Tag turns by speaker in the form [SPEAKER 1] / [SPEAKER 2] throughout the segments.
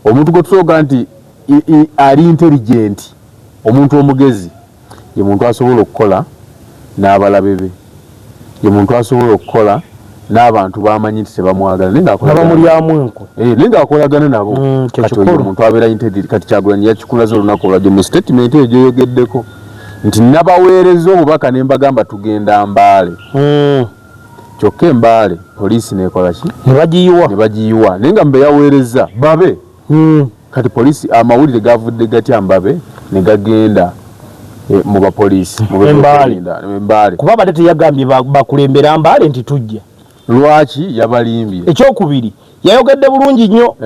[SPEAKER 1] Omuntu gwe tusooka nti ali intelligent, omuntu omugezi ye muntu asobola okukola n'abalabe be, ye muntu asobola okukola n'abantu bamanyi nti tebamwagala naye
[SPEAKER 2] ng'abamulyaamu enkwe,
[SPEAKER 1] naye ng'akolagana nabo. Kati oyo omuntu abeera intelligent. Kati Kyagulanyi yakikulaze olunaku olwajjo mu statement eyo gyoyogeddeko nti nabaweereza obubaka ne mbagamba tugenda Mbaale. Kyokka Embaale poliisi nekola ki?
[SPEAKER 2] Ne
[SPEAKER 1] bagiyiwa naye nga mbeyaweereza babe. Kati poliisi amawulire gavudde gatya Mbabe ne gagenda mu bapoliisi
[SPEAKER 2] Embaale? Kuba abadde teyagambye bakulembera Mbaale nti tujja.
[SPEAKER 1] Lwaki yabalimbye?
[SPEAKER 2] Ekyokubiri, yayogedde bulungi nnyo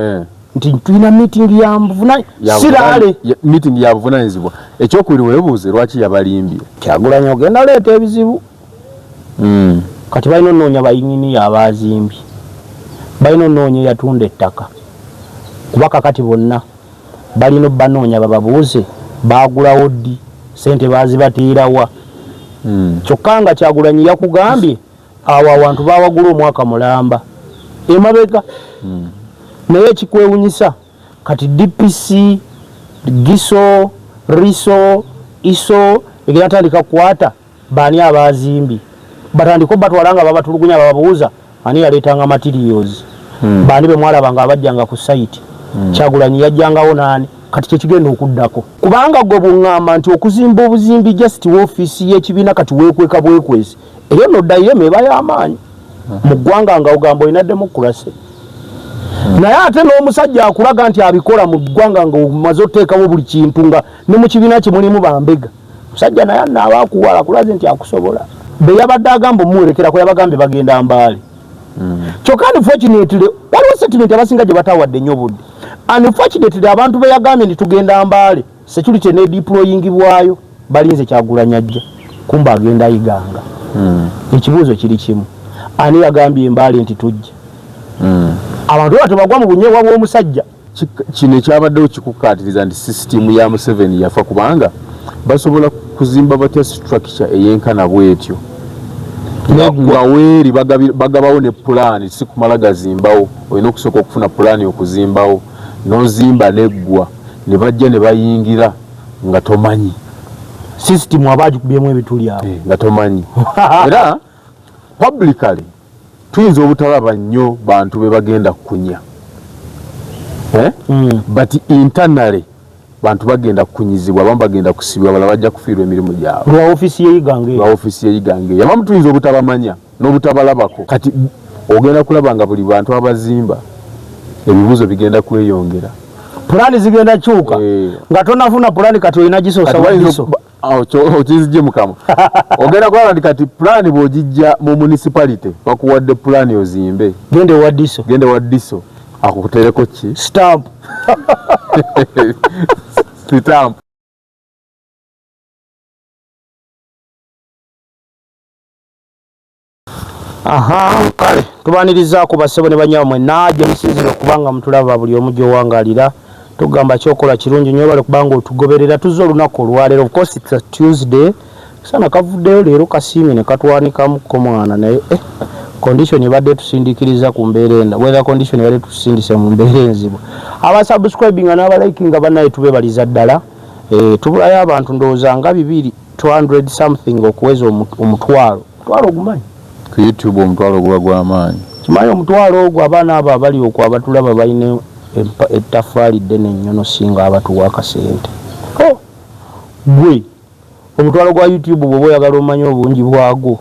[SPEAKER 2] nti tulina meeting ya siraale,
[SPEAKER 1] meeting ya buvunanyizibwa. Ekyokubiri, weebuuze lwaki yabalimbye.
[SPEAKER 2] Kyagulanyi ogenda leeta ebizibu. Kati balina onoonya bayinginiya abazimbye, balina onoonya eyatunda ettaka, kuba kakati bonna balina obbanoonya bababuuze baagulawo ddi, sente baazibatiirawa. Kyokka nga Kyagulanyi yakugambye awo awantu bawagula omwaka mulamba emabega. Naye ekikwewunyisa kati DPC, GISO, RISO, ISO egenda tandika kukwata baani abazimbye, batandika obatwala nga babatulugunya, bababuuza ani yaleetanga materials, baani bemwalaba nga abajjanga ku site, Kyagulanyi yajjangawo naani. Kati kyekigenda okuddako, kubanga gwe buŋŋamba nti okuzimba obuzimbi just woofiisi y'ekibiina kati weekweka bwekwezi, eyo nno dayirema eba y'amaanyi mu ggwanga nga ogamba olina democracy. Naye ate n'omusajja akulaga nti abikola mu ggwanga nga omaze oteekawo buli kintu, nga ne mu kibiina kye mulimu bambega, musajja naye anaaba akuwala akulaze nti akusobola. Be yabadde agamba omuwerekerako yabagambye bagenda Mbaale. Kyokka unfortunately waliwo statement abasinga gye batawadde nnyo budde. Unfortunately abantu be yagambye nti tugenda Mbaale, security nedeployingibwayo, balinze Kyagulanyi ajja, kumba agenda Iganga. Ekibuuzo kiri kimu, ani yagambye Embaale nti tujja? Abantu baba tebagwa mu bunyeebwa bw'omusajja.
[SPEAKER 1] Kino ekyabaddewo kikukkaatiriza nti sisitimu ya Museveni yafa, kubanga basobola kuzimba batya structure eyenkana bwetyo nga weeri bagabawo ne pulaani? Si kumala gazimbawo, olina okusooka okufuna pulaani okuzimbawo, n'ozimba neggwa ne bajja ne bayingira nga tomanyi.
[SPEAKER 2] Sisitimu aba agikubyemu ebituli awo.
[SPEAKER 1] Nga tomanyi. Era publicly tuyinza obutalaba nnyo bantu be bagenda kukunya, eh? But internally bantu bagenda kukunyizibwa, abamu bagenda kusibwa, abalala bajja kufiirwa emirimu gyabwe.
[SPEAKER 2] Lwa ofiisi y'eyigange.
[SPEAKER 1] Lwa ofiisi y'eyigange. Abamu tuyinza obutabamanya n'obutabalabako. Kati ogenda kulaba nga buli bantu abazimba ebibuuzo bigenda kweyongera.
[SPEAKER 2] Pulaani zigenda kyuka. Nga tonafuna pulaani kati olina gisoosa
[SPEAKER 1] wa okizijje mukama. Ogenda kulaba nti kati pulaani bw'ogijja mu municipality, bakuwadde pulaani ozimbe,
[SPEAKER 2] genda ewa DISO.
[SPEAKER 1] Genda ewa DISO akutereko ki?
[SPEAKER 2] Stamp.
[SPEAKER 1] Stamp.
[SPEAKER 2] Aha, kale tubanirizaako bassebo ne bannyabo mwenna gye musinzira okuba nga mutulaba, buli omu gy'owangalira tugamba kyokola kirungi nnyo, bale kubanga otugoberera. Tuzze olunaku olwaleero, of course it's a Tuesday, sana kavuddeyo leero kasiimye ne katwanikamuko mwana, naye condition ebadde etusindikiriza ku mbeera enda, weather condition ebadde tusindise mu mbeera enzibu. Abasubscribinga n'abalikinga bannaye tubebaliza ddala. Tubulayo abantu ndowooza nga bibiri 200 something okuweza omutwalo. Omutwalo ogumanyi?
[SPEAKER 1] Ku YouTube omutwalo guba gw'amaanyi.
[SPEAKER 2] Kimanyi omutwalo ogwo, abaana abo abali okwo abatulaba balina ettaffaali ddene nnyo nosinga abatuwa akasente. Oh, gwe omutwalo gwa YouTube bw'oba oyagala omanye obungi bwagwo,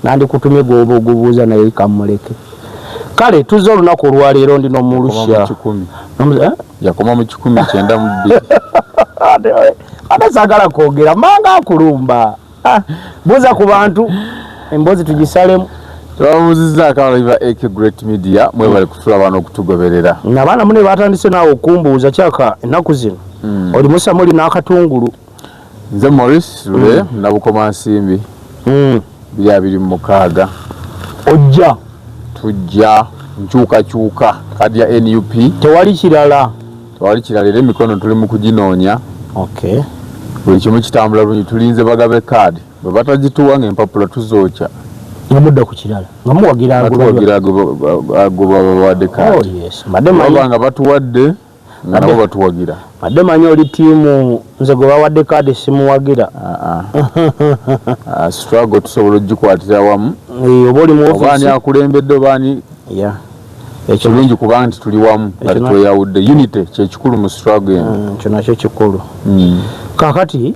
[SPEAKER 2] nandikutumye gwoba ogubuuza, naye kamuleke. Kale tuzze olunaku olwaleero ndi n'omulusha.
[SPEAKER 1] Eh? Yakoma mu 192.
[SPEAKER 2] Ate saagala kwogera manga akulumba. Ah, buuza ku bantu emboozi tugisalemu.
[SPEAKER 1] Tubabuuzizzaako abaliva AK Great Media, mwebale kutulaba n'okutugoberera.
[SPEAKER 2] Abaana mune batandise naawe okumbuuza kyaka ennaku zino oli musa muli n'akatungulu.
[SPEAKER 1] Nze Maurice Lule, Nabukoma Nsimbi, 2026.
[SPEAKER 2] Ojja.
[SPEAKER 1] Tujja nkyukakyuka kadi ya NUP.
[SPEAKER 2] Tewali kirala.
[SPEAKER 1] Tewali kirala, era emikono tuli mu kuginoonya. Buli kimu kitambula bulungi, tulinze bagabe kaadi. Bwe batagituwa ng'empapula tuzookya.
[SPEAKER 2] Nga mudda ku kirala nga muwagira
[SPEAKER 1] Batuwagira ago babawadde kaadi.
[SPEAKER 2] Oh, yes. Mbadde manyi
[SPEAKER 1] Baba nga batuwadde nga nabo batuwagira.
[SPEAKER 2] Mbadde manyi oli ttiimu nze gwe bawadde kaadi simuwagira.
[SPEAKER 1] Ah, ah. Struggle tusobola ogikwatira wamu.
[SPEAKER 2] Eh, oba oli mu
[SPEAKER 1] Oba ani
[SPEAKER 2] ofiisi
[SPEAKER 1] akulembedde oba ani
[SPEAKER 2] Yeah. Ekyo
[SPEAKER 1] kirungi kubanga nti tuli wamu nga
[SPEAKER 2] Ekyo
[SPEAKER 1] tetweyawudde. Unity kyekikulu mu struggle eno.
[SPEAKER 2] Ekyo nakyo kikulu. Kaakati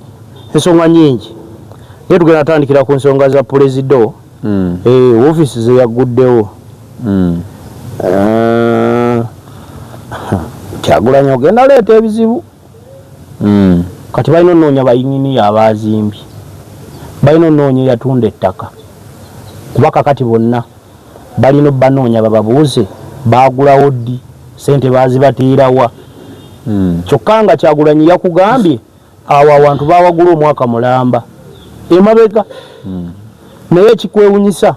[SPEAKER 2] ensonga nnyingi naye tugenda tandikira ku nsonga za pulezido. Eh, ofiisi ze yagguddewo. Eh, Kyagulanyi ogenda leeta ebizibu. Kati balina onoonya bayinginiya abazimbye, balina onoonya eyatunda ettaka, kuba kakati bonna balina obbanoonya bababuuze baagulawo ddi, ssente baazibatiirawa. Kyokka nga Kyagulanyi yakugambye awo awantu baawagula omwaka mulamba emabega. Naye ekikwewunyisa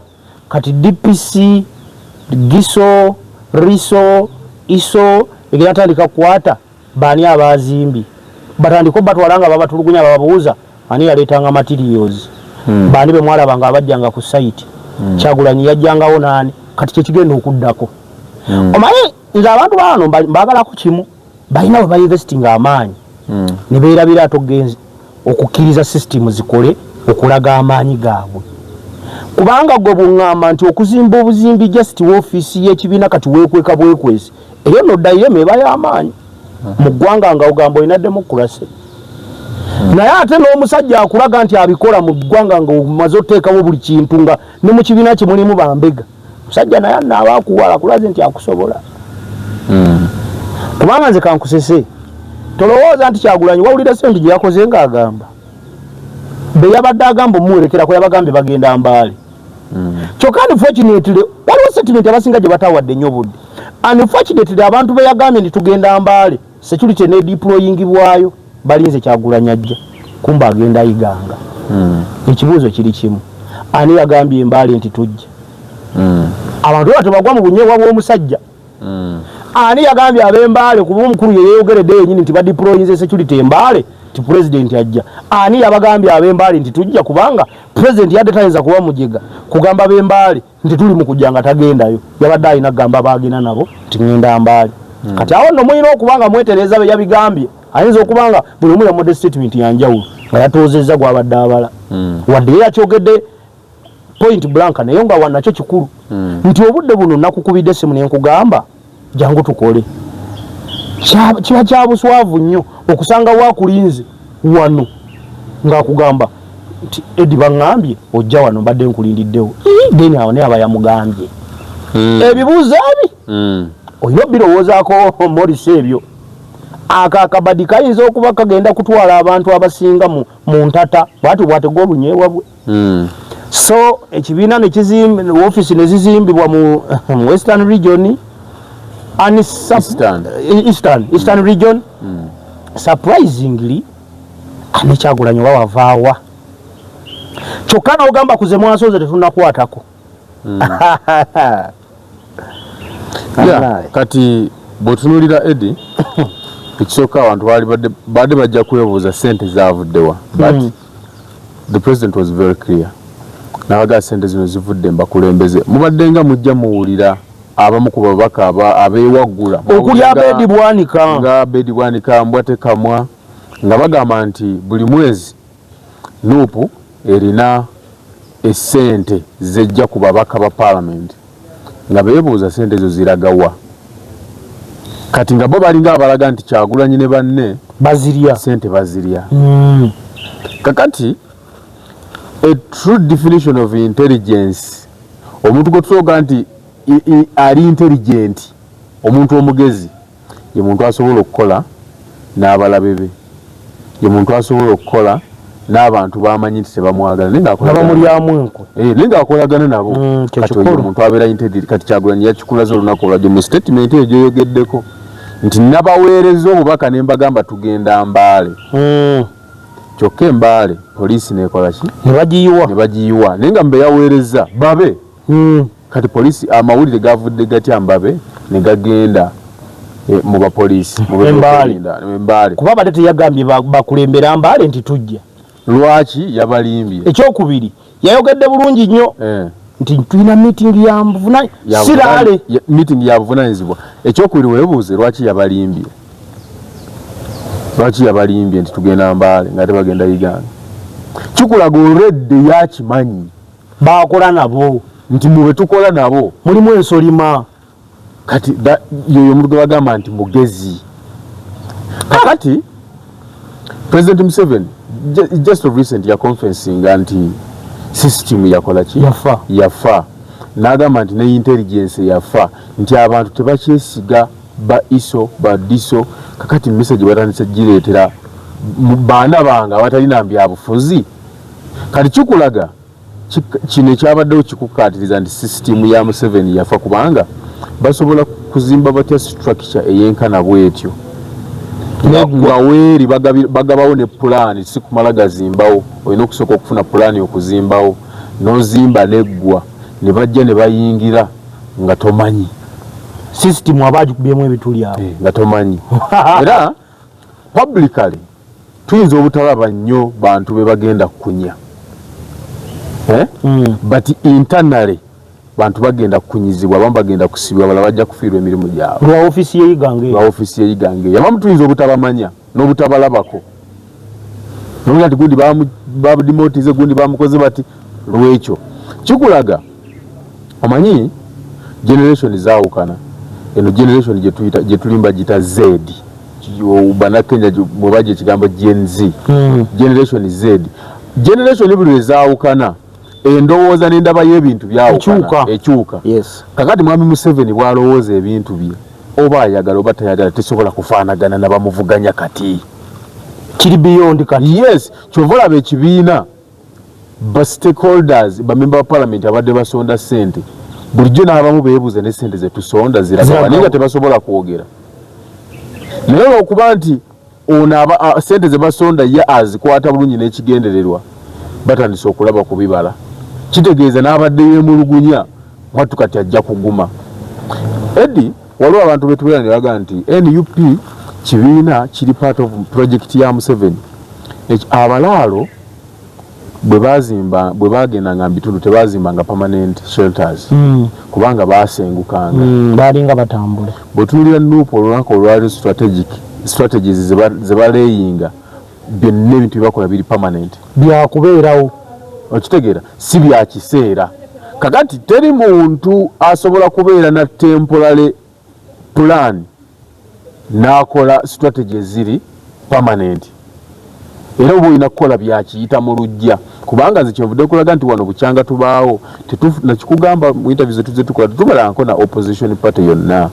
[SPEAKER 2] kati DPC, GISO, RISO, ISO egenda tandika kukwata baani abazimbye, batandika obatwala nga babatulugunya bababuuza ani yaleetanga materials, baani be mwalaba nga abajjanga ku site, Kyagulanyi yajjangawo naani. Kati kyekigenda okuddako. Omanyi nze abantu baano mbaagalako kimu, balina bwe bainvestinga amaanyi ne beerabira ate ogenzi okukkiriza system zikole okulaga amaanyi gaabwe. Kubanga gwe buŋŋamba nti okuzimba obuzimbi just woofiisi y'ekibiina kati weekweka bwekwesi, eyo nno dayirema eba y'amaanyi mu ggwanga nga ogamba olina demokurasi. Naye ate n'omusajja akulaga nti abikola mu ggwanga nga omaze oteekawo buli kintu nga ne mu kibiina kye mulimu bambega, musajja naye anaaba akuwala akulaze nti akusobola. Kubanga nze kankusese, tolowooza nti Kyagulanyi wawulira sente gye yakoze ng'agamba be yabadde agamba omuwerekerako yabagambye bagenda Mbaale. Kyokka unfortunately waliwo statement abasinga gye batawadde nnyo budde. Unfortunately abantu be yagambye nti tugenda Mbaale, security ne deployingibwayo balinze Kyagulanyi ajja, kumba agenda Iganga. Ekibuuzo kiri kimu, ani yagambye Mbaale nti tujja? Abantu baba tebagwa mu bunyeebwa bw'omusajja. Ani yagambye ab'Embaale, kuba omukulu ye yeeyogeredde yennyini nti badeployinze security Embaale nti pulezidenti ajja. Ani yabagambye ab'Embaale nti tujja? Kubanga pulezidenti yadde tayinza kuba mujega kugamba b'Embaale nti tuli mu kujja nga tagendayo, yabadde alina kugamba baagenda nabo nti ŋŋenda Mbaale. Kati awo nno mulina okuba nga mwetereeza be yabigambye. Ayinza okuba nga buli omu yamudde statement ya njawulo nga yatoozezza gw'abadde abala, wadde ye yakyogedde point blank, naye nga wanakyo kikulu nti obudde buno nakukubidde essimu ne nkugamba jangu tukole. Kiba kya buswavu nnyo okusanga wakulinze wano ng'akugamba nti Edi baŋŋambye ojja wano mbadde nkulindiddewo. Then awo naye aba yamugambye. Ebibuuzo ebi olina obirowoozaako Morris. Ebyo ako akabadi kayinza okuba kagenda kutwala abantu abasinga mu ntata bwati bwatega obunyeebwa bwe. So ekibiina nekizimbi, ofiisi nezizimbibwa mu Western Region,
[SPEAKER 1] Eastern.
[SPEAKER 2] Eastern Region. Surprisingly ne Kyagulanyi oba wavaawa, kyokka n'ogamba kuze mwasoze tetunakwatako.
[SPEAKER 1] Yeah, kati bw'otunuulira Edi, ekisooka abantu baali badde bajja kwebuuza sente zaavuddewa, but the president was very clear n'abagaa sente zino zivudde mbakulembeze. Mubadde nga mujja muwulira abamu ku babaka abeewaggula
[SPEAKER 2] okuli Abedi Bwanika,
[SPEAKER 1] nga Abedi Bwanika, Mbwatekamwa, nga bagamba nti buli mwezi NUP erina essente zejja ku babaka ba parliament, nga beebuuza sente ezo ziragawa. Kati nga bo balinga abalaga nti Kyagulanyi ne banne
[SPEAKER 2] bazirya,
[SPEAKER 1] sente bazirya. Kakati a true definition of intelligence, omuntu gwe tusobola nti ali intelligent, omuntu omugezi ye muntu asobola okukola n'abalabe be, ye muntu asobola okukola n'abantu bamanyi nti tebamwagala naye
[SPEAKER 2] ng'abamulyamu enkwe,
[SPEAKER 1] naye ng'akolagana nabo. Kati oyo omuntu abeera intelligent. Kati Kyagulanyi yakikulaza olunaku olwajjo mu statement eyo gyoyogeddeko nti nabaweereza obubaka ne mbagamba tugenda Mbaale, kyokka Embaale poliisi nekola ki?
[SPEAKER 2] Ne bagiyiwa.
[SPEAKER 1] Ne bagiyiwa, naye nga mbe yaweereza babe. Kati poliisi amawulire gavudde gatya Mbabe ne gagenda mu bapoliisi
[SPEAKER 2] Embaale? Kuba badde teyagambye bakulembera Mbaale nti tujja.
[SPEAKER 1] Lwaki yabalimbye?
[SPEAKER 2] Ekyokubiri, yayogedde bulungi nnyo. Nti tulina meeting ya buvuna siraale.
[SPEAKER 1] Meeting ya buvunanyizibwa. Ekyokubiri, weebuuze lwaki yabalimbye, lwaki yabalimbye nti tugenda Mbaale nga tebagenda Iganga. Kikulaga olredde yakimanyi.
[SPEAKER 2] Bakola nabo.
[SPEAKER 1] Nti mube tukola nabo.
[SPEAKER 2] Mulimu ensolima.
[SPEAKER 1] Kati yoyo omuntu gwe bagamba nti mugezi. Kakati President Museveni just of recent ya confessinga nti system yakola ki?
[SPEAKER 2] Yafa.
[SPEAKER 1] Yafa. N'agamba nti ne intelligence yafa, nti abantu tebakyesiga ba ISO ba DISO. Kakati message batandise gireetera baana bange abatalina byabufuzi. Kati kikulaga kino ekyabaddewo kikukkaatiriza nti sisitimu ya Museveni yafa, kubanga basobola kuzimba batya structure eyenkana bwetyo nga weeri bagabawo ne pulaani? Si kumala gazimbawo, olina okusooka okufuna pulaani okuzimbawo, n'ozimba neggwa ne bajja ne bayingira nga tomanyi.
[SPEAKER 2] Sisitimu aba agikubyemu ebituli awo.
[SPEAKER 1] Eh, nga tomanyi. Era publicly tuyinza obutalaba nnyo bantu be bagenda kukunya, eh? But internally bantu bagenda kukunyizibwa, abamu bagenda kusibwa, abalala bajja kufiirwa emirimu gyabwe.
[SPEAKER 2] Lwa ofiisi yeyigange.
[SPEAKER 1] Lwa ofiisi yeyigange eyo. Abamu tuyinza obutabamanya n'obutabalabako, noga nti gundi bamudemotize, gundi bamukoze bati. Lwekyo kikulaga, omanyi generation zaawukana. Eno generation gyetuyita, gyetulimba gita Z, Bannakenya bwe bajja ekigambo Gen Z. Generation Z, generation buli lwe zaawukana, endowooza n'endaba y'ebintu byawukana.
[SPEAKER 2] Ekyuka.
[SPEAKER 1] Ekyuka. Kakati mwami Museveni bw'alowooza ebintu bye, oba ayagala oba tayagala, tesobola kufaanagana na bamuvuganya kati.
[SPEAKER 2] Kiri beyond kati.
[SPEAKER 1] Yes, kyova olaba ekibiina, ba stakeholders, bamemba ba parliament abadde basonda ssente bulijjo, n'abamu beebuuza ne ssente zetusonda ziragawa.
[SPEAKER 2] Ziragawa.
[SPEAKER 1] Naye nga tebasobola kwogera, naye olwokuba nti ono ssente ze basonda ye azikwata bulungi n'ekigendererwa, batandise okulaba ku bibala. Kitegeeza n'abadde yeemulugunya mwattu kati ajja kuguma. Edi, waliwo abantu betubeera ne bagamba nti NUP kibiina kiri part of project ya Museveni. Abalaalo bwe bazimba, bwe bagendanga mu bitundu, tebazimbanga permanent shelters, kubanga basengukanga.
[SPEAKER 2] Balinga batambula.
[SPEAKER 1] Bw'otunuulira NUP olunaku olwali, strategic strategies ze baleyinga, byonna ebintu byebakola biri permanent.
[SPEAKER 2] Byakubeerawo.
[SPEAKER 1] Okitegeera? Si bya kiseera. Kakati teri muntu asobola kubeera na temporary plan n'akola strategy eziri permanent. Era oba olina kukola byakiyita mu lujja, kubanga nze kyenvudde kulaga nti wano bukyanga tubaawo, nakikugamba mu interview zetuze tukola, tetubalanko na opposition party yonna,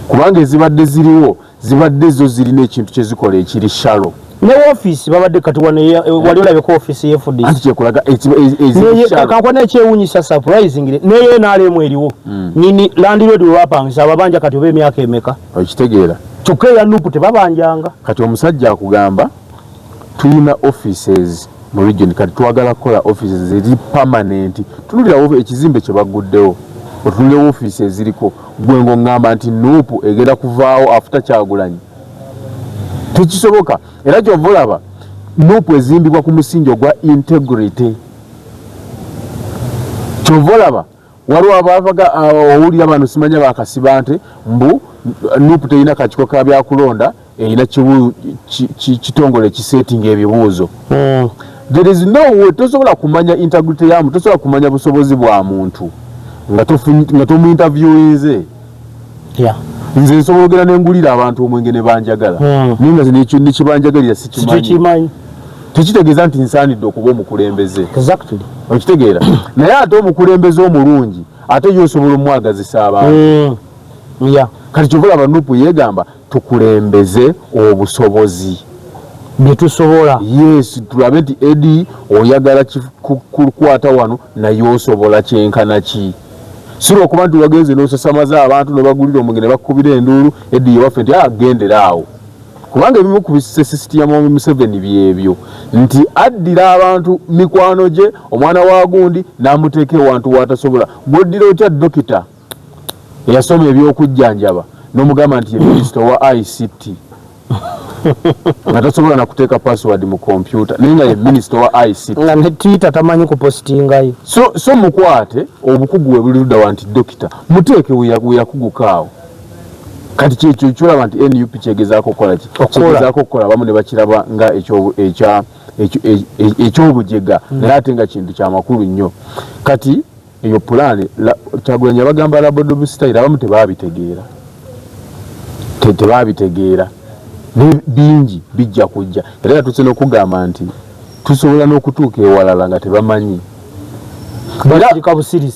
[SPEAKER 1] kubanga ezibadde ziriwo zibadde zo zirina ekintu kyezikola ekiri shallow.
[SPEAKER 2] Ne ofiisi babadde kati wano wali olabeko ofiisi ye FDC?
[SPEAKER 1] Anti kyekulaga eziri shallow.
[SPEAKER 2] Kankwa nekyewunyisa, surprisingly, neye NRM eriwo. Nini landlord webapangisa ababanja kati oba emyaka emeka?
[SPEAKER 1] Okitegeera?
[SPEAKER 2] Kyokka eya NUP tebabanjanga.
[SPEAKER 1] Kati omusajja akugamba tulina offices mu region, kati twagala kukola offices ziri permanent. Tunulirawo ekizimbe kye baguddewo, otunulirewo office eziriko. Gwe ng'oŋŋamba nti NUP egenda kuvaawo after Kyagulanyi? Tekisoboka. Era kyova olaba NUP ezimbibwa ku musingi ogwa integrity. Kyova olaba waliwo abavaga, owulira bano simanya bakasiba nte mbu NUP terina kakiiko ka byakulonda, erina kitongole ekisetinga ebibuuzo. There is no way tosobola kumanya integrity ya muntu, tosobola kumanya busobozi bwa muntu nga tomuinterviewinze. Nze nsobola ogenda nengulira abantu omwenge ne banjagala, naye nga nze nekibanjagalira sikimanyi.
[SPEAKER 2] Sikimanyi.
[SPEAKER 1] Tekitegeeza nti nsaanidde okuba omukulembeze. Okitegeera? Naye ate omukulembeze omulungi ate ye osobola omwagazisa abantu. Kati kyova olaba NUP yeegamba tukulembeze obusobozi.
[SPEAKER 2] Byetusobola.
[SPEAKER 1] Yes, tulabe nti edi oyagala kukwata wano naye osobola kyenkana ki, si lwakuba nti wagenze n'osasamaza abantu nobagulira omwenge ne bakukubira enduulu edi yewaffe nti gendera awo. Kubanga ebimu ku bisesisiti ya mwami Museveni byebyo nti addira abantu mikwano gye, omwana wa gundi n'amuteeka ewantu watasobola. Gwoddira otya dokita eyasoma ebyokujjanjaba n'omugamba nti ye minisita wa ICT? Nga tasobola nakuteeka password mu kompyuta, naye nga ye minisita wa ICT.
[SPEAKER 2] Nga ne Twitter tamanyi kupositingayo.
[SPEAKER 1] So mukwate obukugu we buli ludda wa nti dokita muteeke weyakuguka awo. Kati kyekyo kyolaba nti NUP kyegezaako okukola ki? Kyegezaako okukola, abamu ne bakiraba nga ekyobujega, naye ate nga kintu kyamakulu nnyo. Kati eyo pulaani Kyagulanyi abagamba Labodobu style, abamu tebabitegeera, tebabitegeera, naye bingi bijja kujja. Era yatuuse n'okugamba nti tusobola n'okutuuka ewalala nga tebamanyi.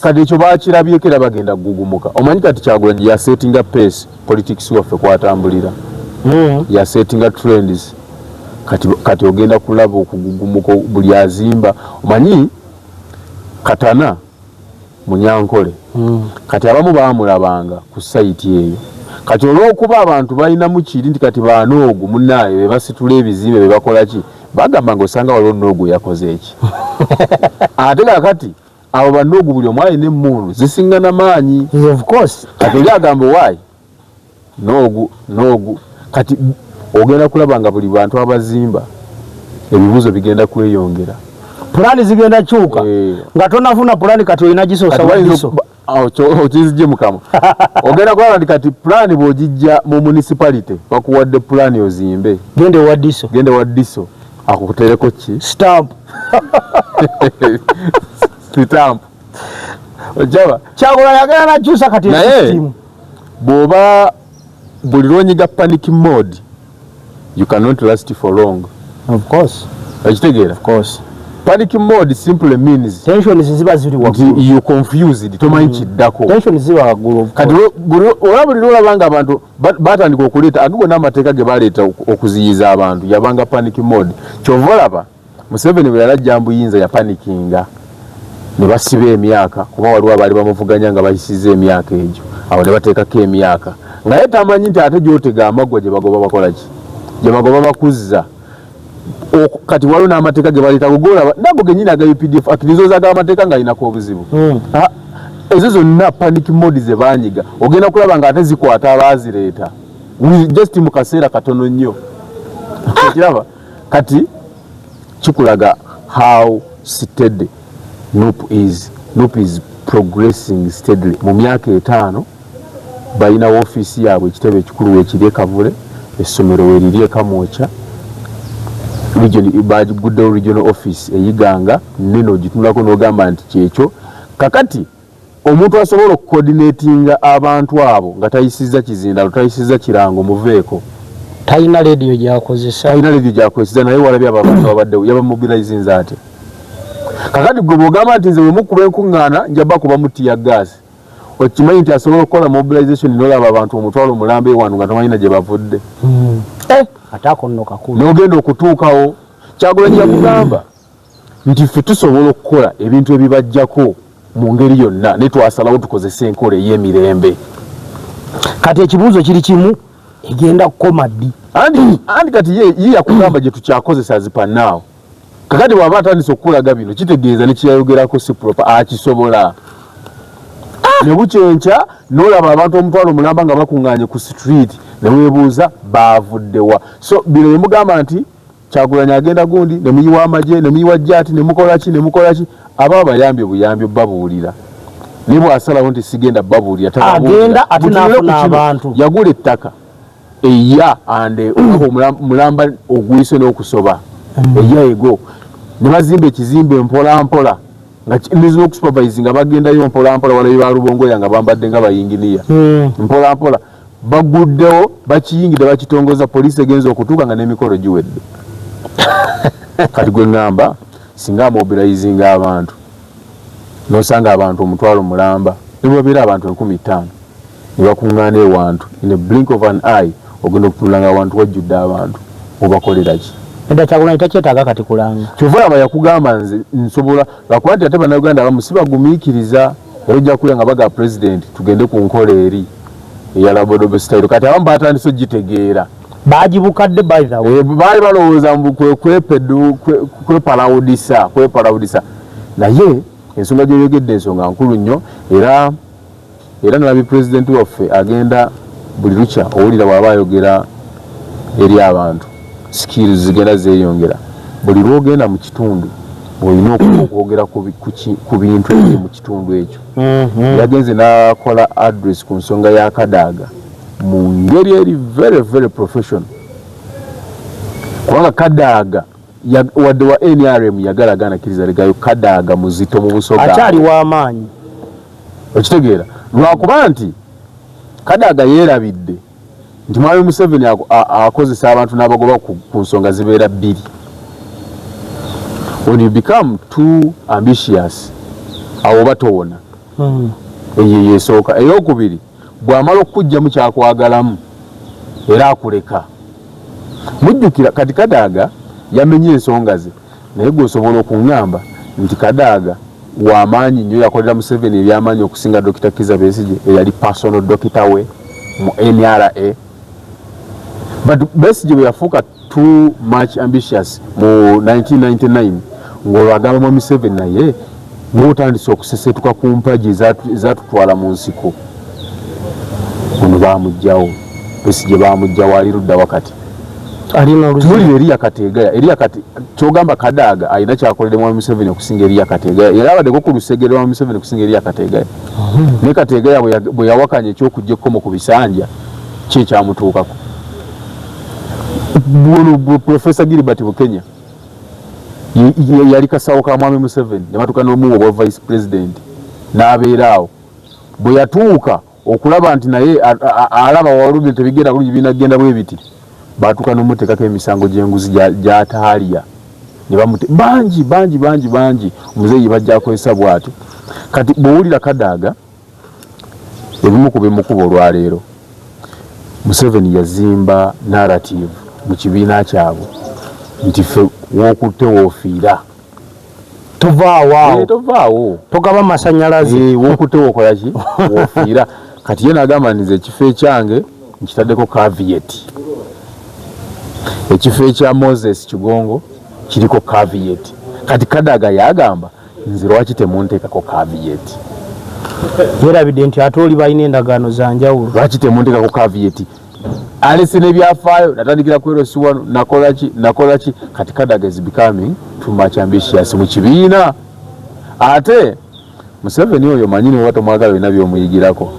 [SPEAKER 1] Kati ekyo bakirabyeko era bagenda kugugumuka. Omanyi kati Kyagulanyi yasetinga pace politics waffe kwatambulira, yasetinga trends. Kati ogenda kulaba okugugumuka buli azimba. Omanyi Katana Munyankole, kati abamu bamulabanga ku site eyo. Kati olw'okuba abantu balinamu kiri nti kati banoogu munaaye be basitula ebizimbe be bakola ki, bagamba nga osanga waliwo noogu yakoze eki. Ate kakati abo banoogu buli omu alina emmundu zisingana maanyi.
[SPEAKER 2] Of course.
[SPEAKER 1] Kati oli agamba owaayi noogu noogu. Kati ogenda kulaba nga buli bantu abazimba ebibuuzo bigenda kweyongera,
[SPEAKER 2] pulani zigenda kyuka, nga tonafuna pulani kati olina gisoosa wadiso.
[SPEAKER 1] Okizijje mukama. Ogenda kulaba nti kati pulani bw'ogijja mu municipality, bakuwadde pulani ozimbe,
[SPEAKER 2] gende wa DISO.
[SPEAKER 1] Gende wa DISO akutereko ki?
[SPEAKER 2] Stamp.
[SPEAKER 1] Stamp ojaba.
[SPEAKER 2] Kyagulanyi agenda nakyusa kati
[SPEAKER 1] naye bw'oba buli lwonyiga panic mode, you cannot last for long.
[SPEAKER 2] Of course.
[SPEAKER 1] Okitegeera?
[SPEAKER 2] Of course.
[SPEAKER 1] Panic mode simply means
[SPEAKER 2] tension ziba ziri waggulu.
[SPEAKER 1] You confused, tomanyi kiddako.
[SPEAKER 2] Tension ziba waggulu.
[SPEAKER 1] Kati olaba buli lwolaba nga abantu batandika okuleeta ago gonna amateeka ge baleeta okuziyiza abantu, yabanga panic mode. Kyova olaba Museveni bwe yalajja mbuyinza yapanikinga ne basiba emyaka, kuba waliwo abaali bamuvuganya nga bayisiza emyaka egyo, awo ne bateekako emyaka nga ye tamanyi nti ate gyotega amaggwa gye bagoba bakola ki, gye bagoba bakuzza. Kati waliwo n'amateeka ge baleeta gogolaba nago genyini aga UPDF akirizoza aga amateeka ng'alinako obuzibu. Ezo zonna panic mode ze banyiga, ogenda kulaba nga ate zikwata abaazireeta just mu kaseera katono nnyo. Okiraba kati kikulaga how steady NUP is. NUP is progressing steadily. Mu myaka 5 balina woofiisi yaabwe, ekitebe ekikulu weekiri e Kavule, essomero weeriri e Kamwokya, bagiguddewo regional office eyiganga nene, ogitunulako n'ogamba nti kyekyo. Kakati omuntu asobola okucoordinatinga abantu abo nga tayisizza kizindalo, tayisizza kirango muveeko,
[SPEAKER 2] talina lediyo gyakozesa,
[SPEAKER 1] talina lediyo gyakozesa, naye walabye abo abantu babaddewo yabamobilizinze atya? Kakati gwe bwogamba nti nze bwemukuba enkuŋŋaana nja bakubamu tear gas, okimanyi nti asobola okukola mobilization nolaba abantu 500,000 ewano nga tomanyi na gye bavudde.
[SPEAKER 2] Ate ako nno kakulu.
[SPEAKER 1] N'ogenda okutuukawo, Kyagulanyi yakugamba nti ffe tusobola okukola ebintu ebibajjako mu ngeri yonna, naye twasalawo tukozese enkola ey'emirembe.
[SPEAKER 2] Kati ekibuuzo kiri kimu, egenda kukoma ddi?
[SPEAKER 1] Andi kati ye yakugamba gye tukyakozesa zipanaawo. Kakati bw'aba atandise okukulaga bino, kitegeeza ne kyeyayogerako si proper, akisobola. Ne bukyenkya n'olaba abantu 500,000 nga bakuŋŋaanye ku street, ne weebuuza baavuddewa. So bino bye mugamba nti Kyagulanyi agenda gundi, ne muyiwa amagye, ne muyiwa jaati, ne mukola ki, ne mukola ki, aba bayambye buyambi babuulira. Naye bw'asalawo nti sigenda babuulira,
[SPEAKER 2] agenda ate n'afuna abantu.
[SPEAKER 1] Yagula ettaka eya ande mulamba oguyise n'okusoba eya ego, ne bazimba ekizimbe mpola mpola, nga nizina okusupervise nga bagendayo mpola mpola. Walabye ba Rubongoya nga bambadde nga bayinginiya, mpola mpola baguddewo, bakiyingidde, bakitongoza. Poliisi egenza okutuuka nga n'emikolo giwedde. Kati gwe ŋŋamba singa amobilizinga abantu n'osanga abantu 500,000, ne bwe babeera abantu 5,000 ne bakuŋŋaana ewantu, in a blink of an eye ogenda okutunula nga awantu wajjudde abantu. Obakolera ki?
[SPEAKER 2] Edda Kyagulanyi takyetaaga kati kulanga.
[SPEAKER 1] Kyova olaba yakugamba nze nsobola, lwakuba nti ate Bannayuganda abamu si bagumiikiriza, era ojja kulya nga baga pulezidenti tugende ku nkola eri eya Labodobe style. Kati abamu batandise ogitegeera.
[SPEAKER 2] Bagibukadde, by the way.
[SPEAKER 1] Baali balowooza mbu kwepalawudisa kwepalawudisa, naye ensonga gyoyogedde ensonga nkulu nnyo. Era nalabye pulezidenti waffe agenda buli lukya, owulira bw'aba ayogera eri abantu. Skills zigenda zeeyongera. Buli lwogenda mu kitundu olina okwogera ku bintu ebiri mu kitundu ekyo. Yagenze n'akola address ku nsonga ya Kadaaga mu ngeri eri very very professional, kubanga Kadaaga wadde wa NRM yagalaga anakkiriza legayo. Kadaaga muzito mu Busoga.
[SPEAKER 2] Akyali w'amaanyi.
[SPEAKER 1] Okitegeera? Lwakuba nti Kadaaga yeerabidde nti Mwami Museveni akozesa abantu n'abagoba ku nsonga zibeera bbiri. When you become too ambitious, awo oba towona. Eyo yesooka. Eyokubiri, bw'amala okukuggyamu kyakwagalamu era akuleka. Mujjukira kati Kadaaga yamenye ensonga ze, naye gwe osobola okuŋŋamba nti Kadaaga wamaanyi nnyo, yakolera Museveni ebyamaanyi okusinga Dr Kiza Besigye eyali personal doctor we mu NRA? But Besigye bwe yafuuka too much ambitious mu 1999, ng'olwo agamba mwami Museveni, naye ng'otandise okusesetuka ku mpagi ezatutwala mu nsiko. Ono bamuggyawo, Besigye bamuggyawo, ali ludda wakati.
[SPEAKER 2] Alina oluzibu.
[SPEAKER 1] Tuwulire Eriya Kategaya. Eriya Kati kyogamba Kadaaga alina kyakolere mwami Museveni okusinga Eriya Kategaya? Era abaddeko ku lusegere lwa Museveni okusinga Eriya Kategaya. Naye Kategaya bwe yawakanya ekyokujja ekkomo ku bisanja, ki ekyamutuukako? Buno Profesa Gilbert Bukenya yali kasawo ka mwami Museveni, ne batuuka n'omuwa obwa vice president n'abeera awo. Bwe yatuuka okulaba nti naye alaba walubye tebigenda bulungi, binagenda bwe biti, batuuka n'omuteekako emisango gy'enguzi gy'ataalya ne bamute. Bangi bangi bangi bangi omuzeeyi bajja akozesa bw'atyo. Kati bw'owulira Kadaaga, ebimu ku bimukuba olwaleero, Museveni yazimba narrative mu kibiina kyabwe nti ffe wookutte woofiira.
[SPEAKER 2] Tovaawo awo.
[SPEAKER 1] Eh, tovaawo.
[SPEAKER 2] Togaba masanyalaze.
[SPEAKER 1] Eh, wookutte wookola ki, woofiira. Kati ye nagamba nti nze ekifo ekyange nkitaddeko caveat, ekifo ekya Moses Kigongo kiriko caveat. Kati Kadaga yagamba, nze lwaki temunteekako caveat?
[SPEAKER 2] Yerabidde nti ate oli balina endagaano za njawulo.
[SPEAKER 1] Lwaki temunteekako caveat? Alese n'ebyafaayo, natandikira ku LC wano, nakola ki, nakola ki. Kati Kadaga is becoming too much ambitious mu kibiina. Ate Museveni oyo manyi niwe tomwagala, olina byomuyigirako.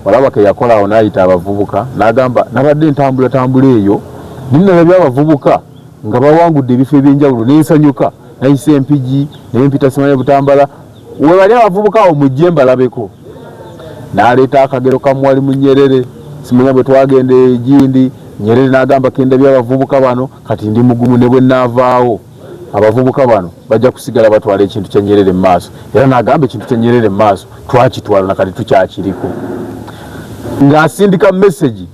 [SPEAKER 1] Olaba ke yakola awo, n'ayita abavubuka n'agamba, nabadde ntambula tambula eyo ninalabye abavubuka nga bawangudde ebifo ebyenjawulo nensanyuka, nayise Empigi naye mpita simanya Butambala, webali abavubuka awo mujje mbalabeko. N'aleeta akagero kamuwali mu Nyerere, simanya bwe twagenda egindi Nyerere n'agamba, kendabye abavubuka bano, kati ndi mugumu, ne bwe naavaawo abavubuka bano bajja kusigala batwala ekintu kya Nyerere mu maaso. Era n'agamba ekintu kya Nyerere mu maaso twakitwala nakati tukyakiriko, ng'asindika message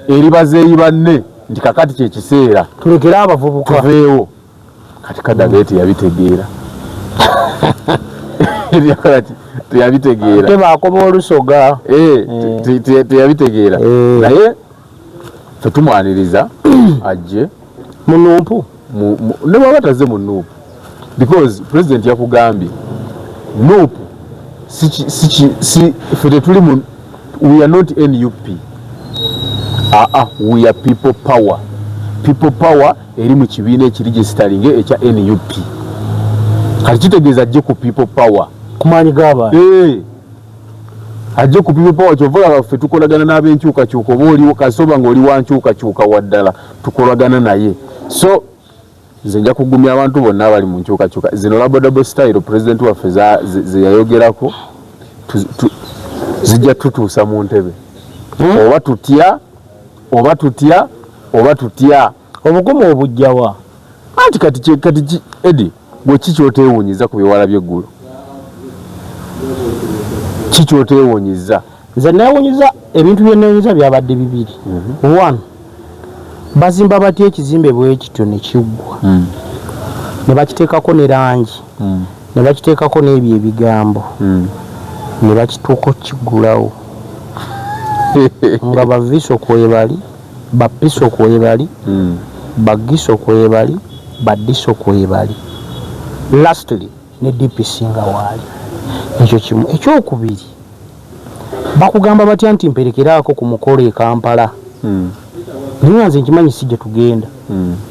[SPEAKER 1] eri bazeeyi banne nti kakati kyekiseera
[SPEAKER 2] tulekere abavubuka.
[SPEAKER 1] Tuveewo. Kati Kadaga ye teyabitegeera. Yakola ki? Teyabitegeera.
[SPEAKER 2] Tebakoba olusoga.
[SPEAKER 1] Eh, teyabitegeera. Naye fe tumwaniriza ajje.
[SPEAKER 2] Mu NUP.
[SPEAKER 1] Ne bwaba tazze mu NUP, because president yakugambye NUP si ffe tetuli mu, we are not NUP. Aa, we are People Power. People Power eri mu kibiina ekiregisteringe ekya NUP. Kati kitegeeza ajje ku People Power.
[SPEAKER 2] Ku maanyi g'abantu.
[SPEAKER 1] Eh, ajje ku People Power. Kyova olaba ffe tukolagana n'abenkyukakyuka, oba oliwo kasoba nga oli wankyukakyuka waddala, tukolagana naye. So nze nja kugumya abantu bonna abali mu nkyukakyuka zino. Labodabo style president waffe ze yayogerako zijja tutuusa mu ntebe. Oba tutya, oba tutya, oba tutya.
[SPEAKER 2] Obugumu obujjawa?
[SPEAKER 1] Anti kati Edi, gwe ki kyoteewuunyiza ku byewala by'eggulo? Ki kyoteewuunyiza?
[SPEAKER 2] Nze neewunyiza, ebintu bye neewunyiza byabadde bibiri. One, bazimba batya ekizimbe bwe kityo ne kiggwa, ne bakiteekako ne langi, ne bakiteekako n'ebyo ebigambo, ne bakituuka okkiggulawo nga baviso kwebali, bapiso kwebali, bagiso kwebali, badiso kwebali, lastly ne DPC nga waali? Ekyo kimu. Ekyokubiri, bakugamba batya nti mperekeraako ku mukolo e Kampala? Naye nga nze nkimanyi si gye tugenda.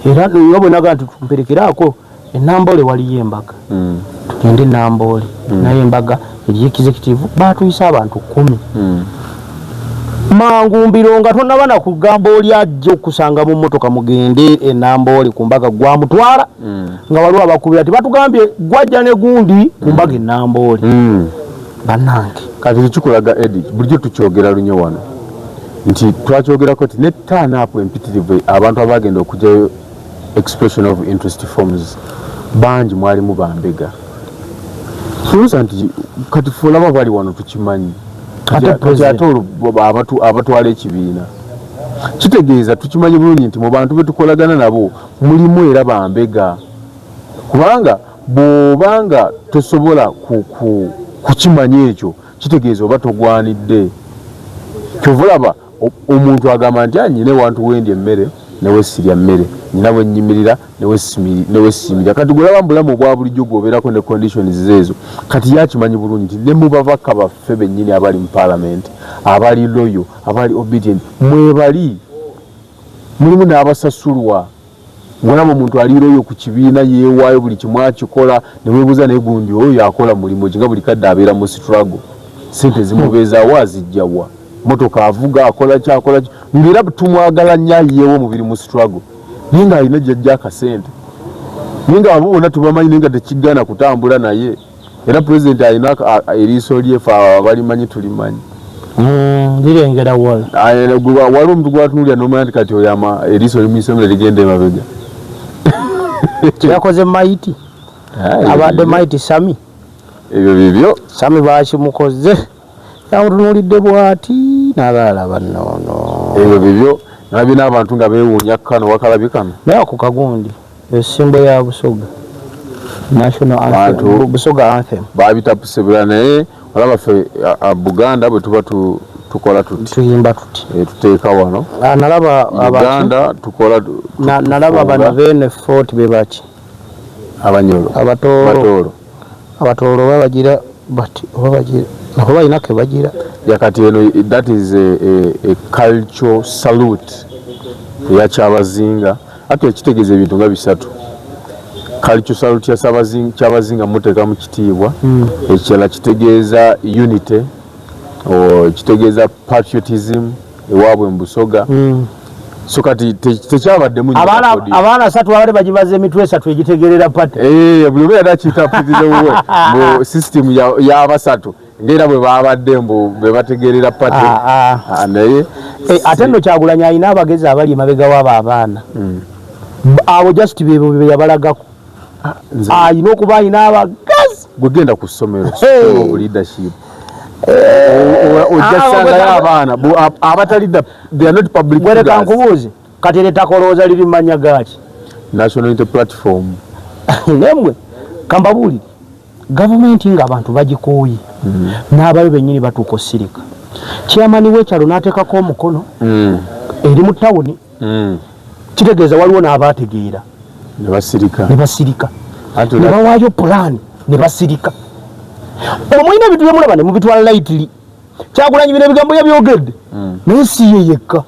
[SPEAKER 2] Era nga bwe naga nti tumperekeraako e Namboole waliyo embaga. Tugende e Namboole. Naye embaga eri executive baatuyise abantu 10. Mangu mbiro nga tonnaba na kugamba oli ajja okusanga mu mmotoka mugende e Namboole ku mbaga gwamutwala. Nga waliwo abakubira nti batugambye gwajja ne gundi ku mbaga e Namboole. Bannange.
[SPEAKER 1] Kati kikulaga Eddie, bulijjo tukyogera lunye wano nti twakyogerako nti ne turn up empitirivu abantu abagenda okugyayo expression of interest forms bangi mwalimu bambega. Tulowooza nti kati ffe olaba bali wano tukimanyi.
[SPEAKER 2] Ate
[SPEAKER 1] Kati
[SPEAKER 2] president.
[SPEAKER 1] ate olwo abatwala ekibiina kitegeeza tukimanyi bulungi nti mu bantu be tukolagana nabo mulimu era bambega, kubanga bw'obanga tosobola kukimanya ekyo kitegeeza oba togwanidde. Kyova olaba omuntu agamba nti nyina ewantu wendi emmere newe sirya mmere, nyina bwe nnyimirira newe simirira. Kati gw'olaba mu bulamu obwa bulijjo gw'obeerako ne conditions ezo, kati yakimanyi bulungi nti ne mu babaka baffe bennyini abali mu parliament, abali loyal, abali obedient, mwebali mulimu n'abasasulwa. Ng'olaba omuntu ali loyal ku kibiina yeewaayo buli kimu akikola, ne weebuuza naye gundi oyo akola mulimu ki nga buli kadde abeera mu struggle, ssente zimubeezaawo azijja wa, motoka avuga akola ki akola ki, ng'era tumwagala nnyo ayiyeewo omubiri mu struggle, naye ng'alina gy'ajja akasente, naye ng'abo bonna tubamanyi naye nga tekigaana kutambula naye. Era pulezidenti alina eriiso lye ffe abalimanyi tulimanyi.
[SPEAKER 2] Lirengera wala.
[SPEAKER 1] Waliwo omuntu gw'atunuulira n'omanya nti kati oyo eriiso limuyisemu ne ligenda emabega.
[SPEAKER 2] Yakoze maiti. Abadde maiti Sami.
[SPEAKER 1] Ebyo bibyo.
[SPEAKER 2] Sami bakimukoze. Yamutunuulidde bw'ati n'abalaba nnono.
[SPEAKER 1] Ebyo bibyo. Nalabye n'abantu nga beewuunya kano wakalabye kano.
[SPEAKER 2] Naye ako kagundi essimbo ya Busoga. National anthem.
[SPEAKER 1] Bantu.
[SPEAKER 2] Busoga anthem.
[SPEAKER 1] Babitapusibula naye olaba ffe Buganda bwe tuba tukola tuti.
[SPEAKER 2] Tuyimba tuti.
[SPEAKER 1] Tuteeka wano.
[SPEAKER 2] Nalaba abantu.
[SPEAKER 1] Uganda tukola
[SPEAKER 2] Nalaba bano
[SPEAKER 1] tufunga.
[SPEAKER 2] Bene Fort be baki?
[SPEAKER 1] Abanyolo.
[SPEAKER 2] Abatooro.
[SPEAKER 1] Abatooro.
[SPEAKER 2] Abatooro oba bagira bati oba bagira nabo balina ke bagira.
[SPEAKER 1] Ya kati eno that is a cultural salute eya Kyabazinga. Ate ekitegeeza ebintu nga bisatu. Cultural salute ya Kyabazinga muteeka mu kitiibwa. Ekirala kitegeeza unity, o kitegeeza patriotism ewaabwe mu Busoga. So kati tekyabaddemu nnyo kakodi.
[SPEAKER 2] Abaana asatu abadde bagibaza emitwe esatu egitegeerera party.
[SPEAKER 1] Buli omu yali akiyitapiriza wuwe mu system y'abasatu ng'era bwe baabadde mbu bwe bategeerera party. Naye
[SPEAKER 2] Ate nno Kyagulanyi alina abagezi abali emabega w'abo abaana. Abo just be be yabalagako. Alina okuba alina abagezi.
[SPEAKER 1] Gwe genda ku ssomero,
[SPEAKER 2] Hey.
[SPEAKER 1] School of Leadership. Ojja kusangayo abaana, abatali they are not public
[SPEAKER 2] Gwe leka
[SPEAKER 1] figures.
[SPEAKER 2] nkubuuze, kati eryo ettaka olowooza liri mu mannya gaaki?
[SPEAKER 1] National Unity Platform.
[SPEAKER 2] Naye mmwe, kambabuulire, gavumenti ng'abantu bagikooye, n'abayo bennyini batuuka osirika. Chairman w'ekyalo n'ateekako omukono, eri mu tawuni, kitegeeza waliwo n'abaategeera.
[SPEAKER 1] Ne basirika.
[SPEAKER 2] Ne basirika.
[SPEAKER 1] Anti
[SPEAKER 2] Ne bawaayo pulaani, ne basirika. Omulina ebintu bye mulaba ne mubitwala lightly. Kyagulanyi bino ebigambo yabyogedde, naye si ye yekka.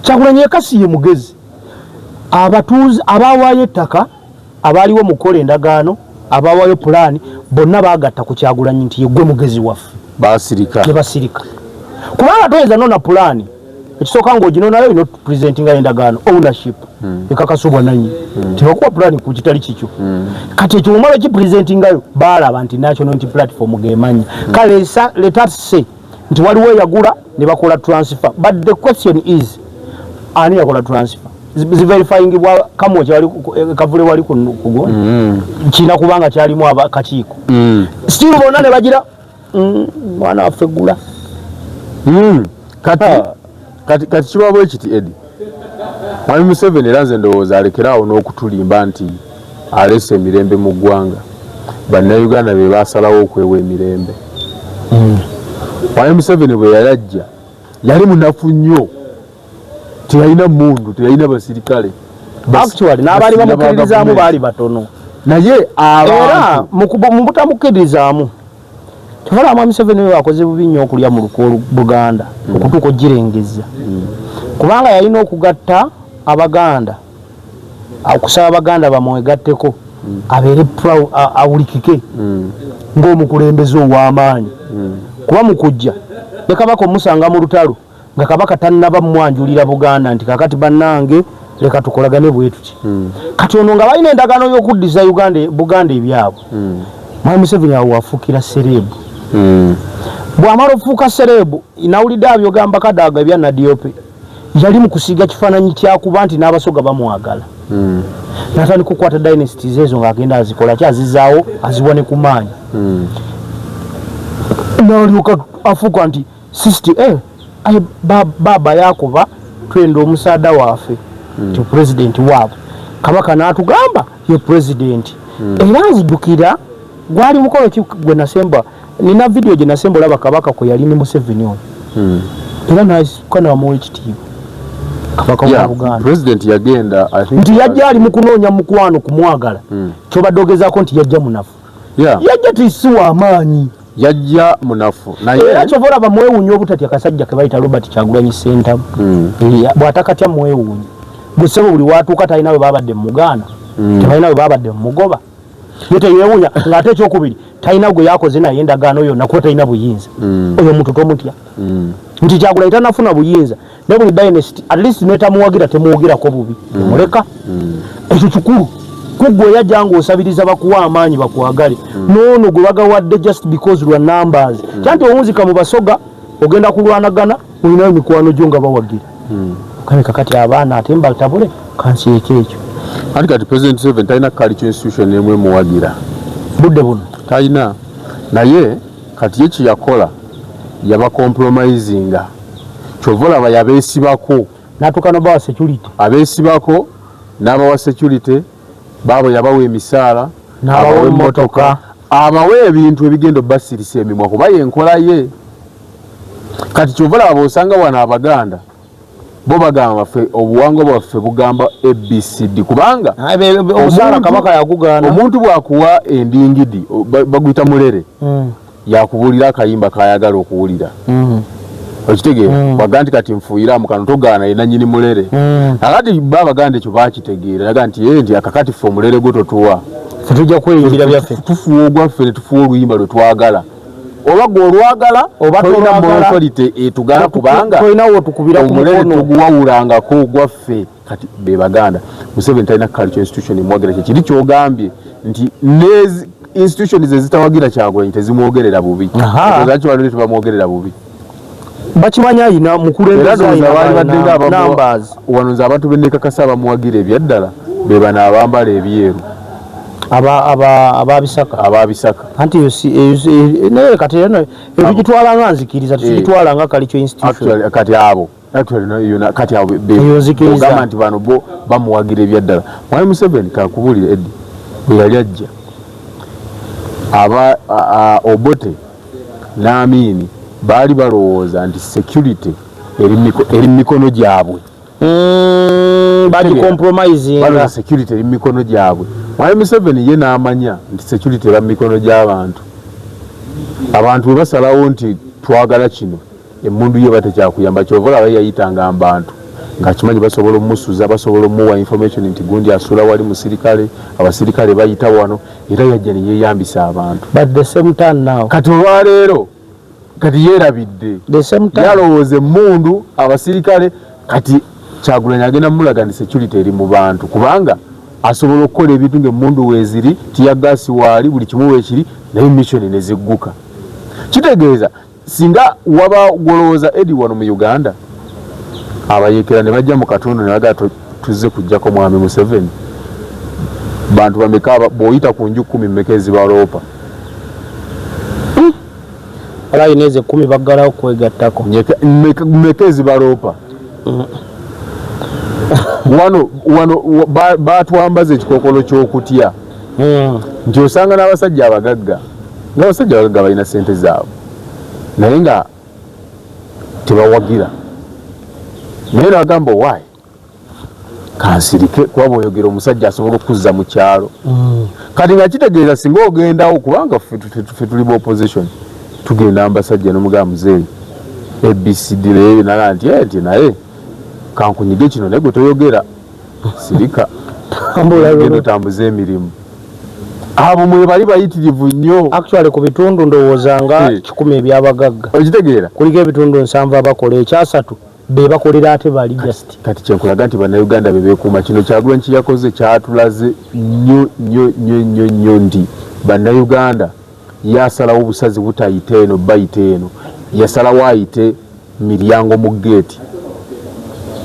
[SPEAKER 2] Kyagulanyi yekka si ye mugezi. Abatuuze abaawaayo ettaka, abaaliwo mu kukola endagaano, abaawaayo pulaani, bonna baagatta ku Kyagulanyi nti ye ggwe mugezi waffe.
[SPEAKER 1] Baasirika.
[SPEAKER 2] Ne basirika. Kubanga toyinza nona pulaani, ekisooka ng'oginonayo olina okupresentinga endagaano, ownership, ekakasa obwannannyini. Tebakuwa pulaani ku kitali kikyo. Kati ekyo bw'omala okipresentingayo, baalaba nti National Unity Platform g'emannya. Kale let us say nti waliwo eyagula ne bakola transfer. But the question is, ani yakola transfer? Ziverifyingibwa Kamwokya wali Kavule wali ku gundi. Kirina kubanga kyalimu akakiiko. Still bonna ne bagira, mwana waffe gula.
[SPEAKER 1] Kati kiba bwe kiti, Eddie. Mwami Museveni era nze ndowooza alekere awo n'okutulimba nti aleese emirembe mu ggwanga. Bannayuganda be baasalawo okwewa emirembe. Mwami Museveni bwe yali ajja, yali munafu nnyo. Teyalina mmundu, teyalina basirikale.
[SPEAKER 2] Actually, n'abaali
[SPEAKER 1] Basirikale ba
[SPEAKER 2] bamukkiririzaamu
[SPEAKER 1] gavumenti.
[SPEAKER 2] baali batono.
[SPEAKER 1] Naye
[SPEAKER 2] Era
[SPEAKER 1] abantu
[SPEAKER 2] mu butamukkiririzaamu, kyova Mwami Museveni we akoze bubi nnyo okulya mu lukwo Buganda, okutuuka ogirengezza. Kubanga yalina okugatta Abaganda, okusaba Abaganda bamwegatteko, abeere awulikike ng'omukulembeze ow'amaanyi. Kuba mu kujja ne Kabaka omusanga mu lutalo nga Kabaka tannaba mwanjulira Buganda nti kakati bannange leka tukolagane bwe tuti. Kati ono nga balina endagaano y'okuddiza Uganda Buganda ebyabwe. Mwami Museveni awo wafuukira celeb. Bw'amala okufuuka celeb, nawulidde abyogamba Kadaga ebya Nadiope, yali mu kusiiga kifaananyi kyakuba nti n'Abasoga bamwagala. Natandika okukwata dynasties ezo ng'agenda azikola ki, azizaawo, aziwa ne ku maanyi. N'alyoka afuuka nti sisti aye baaba yakuba twenda omusaada waffe ti pulezidenti waabwe. Kabaka n'atugamba ye pulezidenti. Era nzijukira gwali mukolo ki gwe nasemba, nina vidiyo gye nasemba olaba Kabaka kwe yali ne Museveni ono. Era nasituka namuwa ekitiibwa Kabaka wa Buganda.
[SPEAKER 1] President yagenda, I think.
[SPEAKER 2] Nti yajja ali mu kunoonya mukwano, kumwagala. Kyobadde ogezaako nti yajja munafu. Yajja tisi wa amaanyi.
[SPEAKER 1] Yajja munafu naye
[SPEAKER 2] era kyova olaba mwewuunya obutatya kasajja ke bayita Robert Kyagulanyi Ssentamu. Bw'atakatya mwewuunya. Gwe ssebo buli watuuka talina bwe babadde mugaana. Tebalina bwe babadde mugoba. Ye teyewuunya ng'ate ekyokubiri talina gwe yakoze naye endagaano yonna kuba talina buyinza. Oyo omuntu tomutya. Nti Kyagulanyi tanafuna buyinza ne buli dynasty at least netamuwagira temwogerako bubi. Emuleka. Ekyo kikulu. Kuggwe yajja ng'osabiriza bakuwa amaanyi bakwagale. N'ono gwe bagawadde just because lwa numbers. Kyanti owunzika mu Basoga ogenda kulwanagana olinayo mikwano gyo nga bawagira. Kale kakati abaana ate mbatabule kansireke ekyo.
[SPEAKER 1] Anti kati President Museveni talina culture institution emu emuwagira.
[SPEAKER 2] Budde buno.
[SPEAKER 1] Talina. Naye kati ye kye yakola yaba compromisinga. Kyova olaba yabeesibako.
[SPEAKER 2] N'atuuka n'obawa security.
[SPEAKER 1] Abeesibako n'abawa security, baabo yabawa emisaala,
[SPEAKER 2] n'abawa
[SPEAKER 1] abawa
[SPEAKER 2] emmotoka,
[SPEAKER 1] abawa ebintu ebigenda obbasirisa emimwa kuba yenkola ye. Kati kyova olaba bw'osanga wano Abaganda bo bagamba ffe obuwangwa bwaffe bugamba ABCD kubanga
[SPEAKER 2] omusaala Kabaka yagugaana.
[SPEAKER 1] Omuntu bw'akuwa endingidi baguyita mulere, yakubuulira akayimba kayagala okuwulira. Okitegeera? Bwaga nti kati nfuuyira mu kano, togaana, ye nannyini mulere. Kakati bo Abaganda ekyo bakitegeera, yaga nti ye nti akakati ffe omulere gwo totuwa.
[SPEAKER 2] Ffe tujja kweyimbira byaffe.
[SPEAKER 1] Tufuwa ogwaffe ne tufuwa oluyimba lwe twagala oba gwe olwagala
[SPEAKER 2] oba
[SPEAKER 1] tolina
[SPEAKER 2] tolwagala.
[SPEAKER 1] Moral authority etugana kubanga
[SPEAKER 2] tolina wotukubira ku
[SPEAKER 1] omulere
[SPEAKER 2] mukono.
[SPEAKER 1] Tuguwawulangako ogwaffe. Kati be Baganda. Museveni talina culture institution emwagira. Kyekiri kyogambye nti nezi institutions ezitawagira Kyagulanyi tezimwogerera bubi. Lwaki waliwo tebamwogerera bubi?
[SPEAKER 2] Bakimanya ayina
[SPEAKER 1] era
[SPEAKER 2] mukulembeze
[SPEAKER 1] ndowooza
[SPEAKER 2] ayina
[SPEAKER 1] baali badde nga
[SPEAKER 2] numbers.
[SPEAKER 1] Wano nze abantu benekakasa abamuwagira ebyaddala be bano abambala ebyeru.
[SPEAKER 2] Ababisaka.
[SPEAKER 1] Ababisaka.
[SPEAKER 2] Anti eyo si naye kati eno etugitwala nga nzikiriza, tukigitwala nga culture institution.
[SPEAKER 1] Actually, kati abo actually no, yona kati abo
[SPEAKER 2] Eyo nzikiriza.
[SPEAKER 1] ogamba nti bano bo bamuwagira ebyaddala. Mwami Museveni, kakubuulire, Eddy, bwe yali ajja aba Obote n'Amiini baali balowooza nti security eri mu mikono gyabwe.
[SPEAKER 2] Bagicompromisinga.
[SPEAKER 1] Balowooza security eri mu mikono gyabwe. Mwami Museveni ye n'amanya nti security eba mu mikono gy'abantu. Abantu bwe basalawo nti twagala kino, emmundu ye batekyakuyamba. Kyova olaba yayitanga abantu ng'akimanyi basobola omusuza, basobola omuwa information nti gundi asula wali musirikale, abasirikale bayita wano. Era yajja ne yeeyambisa abantu.
[SPEAKER 2] But the same time now
[SPEAKER 1] Kati olwaleero kati yeerabidde.
[SPEAKER 2] The same time
[SPEAKER 1] yalowooza emmundu, abasirikale. Kati Kyagulanyi agenda mulaga nti security eri mu bantu, kubanga asobola okukola ebintu ng'emmundu weeziri, tear gas waali, buli kimu weekiri, naye mission ne zigguka. Kitegeeza singa waba gwolowooza, Edi, wano mu Uganda abayekera ne bajja mu katundu ne bagaa tuzze kujjako mwami Museveni, bantu bameka bw'oyita ku nju 10 mmeka ezibaloopa?
[SPEAKER 2] Walayi nezo 10 baggalawo kwegattako.
[SPEAKER 1] Mmeka ezibaloopa wano? Wano batwambaza ekikokolo ky'okutya nti osanga n'abasajja abagagga, ng'abasajja abagagga balina sente zaabwe naye nga tebawagira, naye nagamba owaayi kansirike kuba bw'oyogera omusajja asobola okuzza mu kyalo. Kati nga kitegeeza singa ogendawo, kubanga ffe tuli ba opposition, tugenda mbasajja nomugamba muzeeyi ABCD leero naga nti nti naye Kankunyige kino, naye gwe toyogera, sirika, genda otambuze emirimu. Abo mwebali bayitirivu nnyo.
[SPEAKER 2] Actually, ku bitundu ndowooza nga 100 ebyabagagga,
[SPEAKER 1] Okitegeera?
[SPEAKER 2] kuliko ebitundu 70 abakola, ekyasatu be bakolera, ate bali just
[SPEAKER 1] Kati kyenkulaga nti Bannayuganda be beekuuma. Kino Kyagulanyi kyeyakoze kyatulaze nnyo nnyo nnyo nnyo nnyo nti Bannayuganda yasalawo obusazi butayita eno, bayita eno. Yasalawo ayite miryango mu geeti,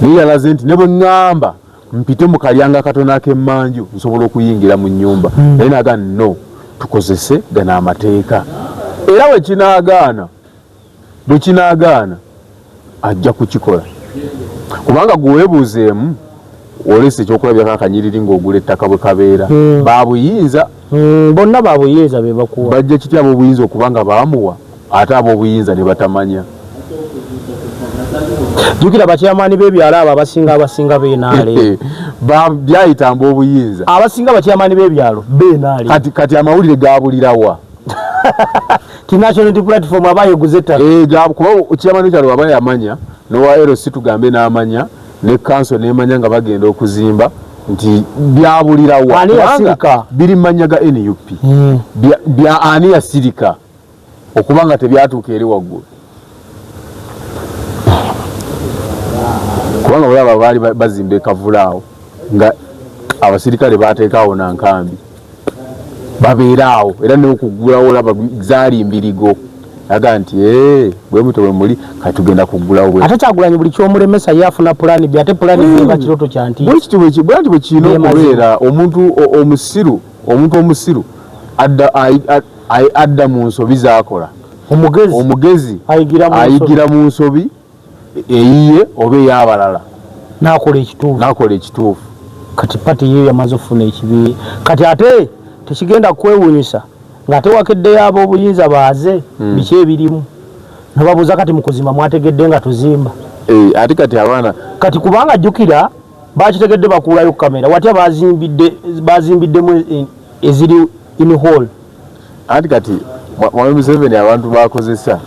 [SPEAKER 1] naye yalaze nti ne bwe ŋŋamba mpite mu kalyango akatono ak'emmanju, nsobola okuyingira mu nnyumba. Naye naga no, tukozese gano amateeka, era bwe kinaagaana, bwe kinaagaana, ajja kukikola. Kubanga gwe weebuuzeemu, olese ekyokulabyako akanyiriri ng'ogula ettaka bwe kabeera, babuyinza.
[SPEAKER 2] Bonna babuyinza be bakuwa.
[SPEAKER 1] Bajja kitya ab'obuyinza okuba nga baamuwa, ate ab'obuyinza ne batamanya?
[SPEAKER 2] Jjukira bakyamaani b'ebyalo abo abasinga beenaale.
[SPEAKER 1] Byayitamba obuyinza.
[SPEAKER 2] Abasinga bakyamaani b'ebyalo beenaale.
[SPEAKER 1] Kati amawulire gabulirawa?
[SPEAKER 2] Ti National Unity Platform aba yeguze ettaka.
[SPEAKER 1] Eh, kuba chairman kyalo aba yamanya, nowa LC tugambe n'amanya, ne council n'emanya nga bagenda okuzimba, nti byabulirawa?
[SPEAKER 2] Ani
[SPEAKER 1] Kubanga
[SPEAKER 2] yasirika?
[SPEAKER 1] biri mu mannya ga NUP. Bya ani yasirika okuba nga tebyatuuka eri waggulu? Kubanga olaba baali bazimba ekavula awo nga abasirikale bateekaawo nankambi babeera awo, era n'okuggulawo olaba zaali mbirigo, aga nti, "Eh, bwe mutyo bwe muli, kati tugenda kuggulawo bwe."
[SPEAKER 2] Ate Kyagulanyi buli kyomulemesa ye afuna pulaani B, ate pulaani B eba kiroto kya nti
[SPEAKER 1] Bwe kityo bwe bwe kirina
[SPEAKER 2] Bye mazima.
[SPEAKER 1] okubeera. Omuntu omusiru, omuntu omusiru adda adda mu nsobi z'akola.
[SPEAKER 2] Omugezi
[SPEAKER 1] Omugezi
[SPEAKER 2] ayigira mu nsobi.
[SPEAKER 1] Ayigira mu nsobi eyiye oba ey'abalala
[SPEAKER 2] n'akola ekituufu.
[SPEAKER 1] N'akola ekituufu.
[SPEAKER 2] Kati party ye yamaze okufuna ekibi, kati ate tekigenda kwewuunyisa ng'ate wakeddeyo ab'obuyinza baaze biki ebirimu, nebabuuza, kati mu kuzimba mwategedde nga tuzimba?
[SPEAKER 1] Eh, ate kati abaana
[SPEAKER 2] Kati kubanga jjukira bakitegedde, bakuulayo kamera watya, bazimbidde, bazimbiddemu eziri in hall.
[SPEAKER 1] Anti kati Mwami Museveni abantu bakozesa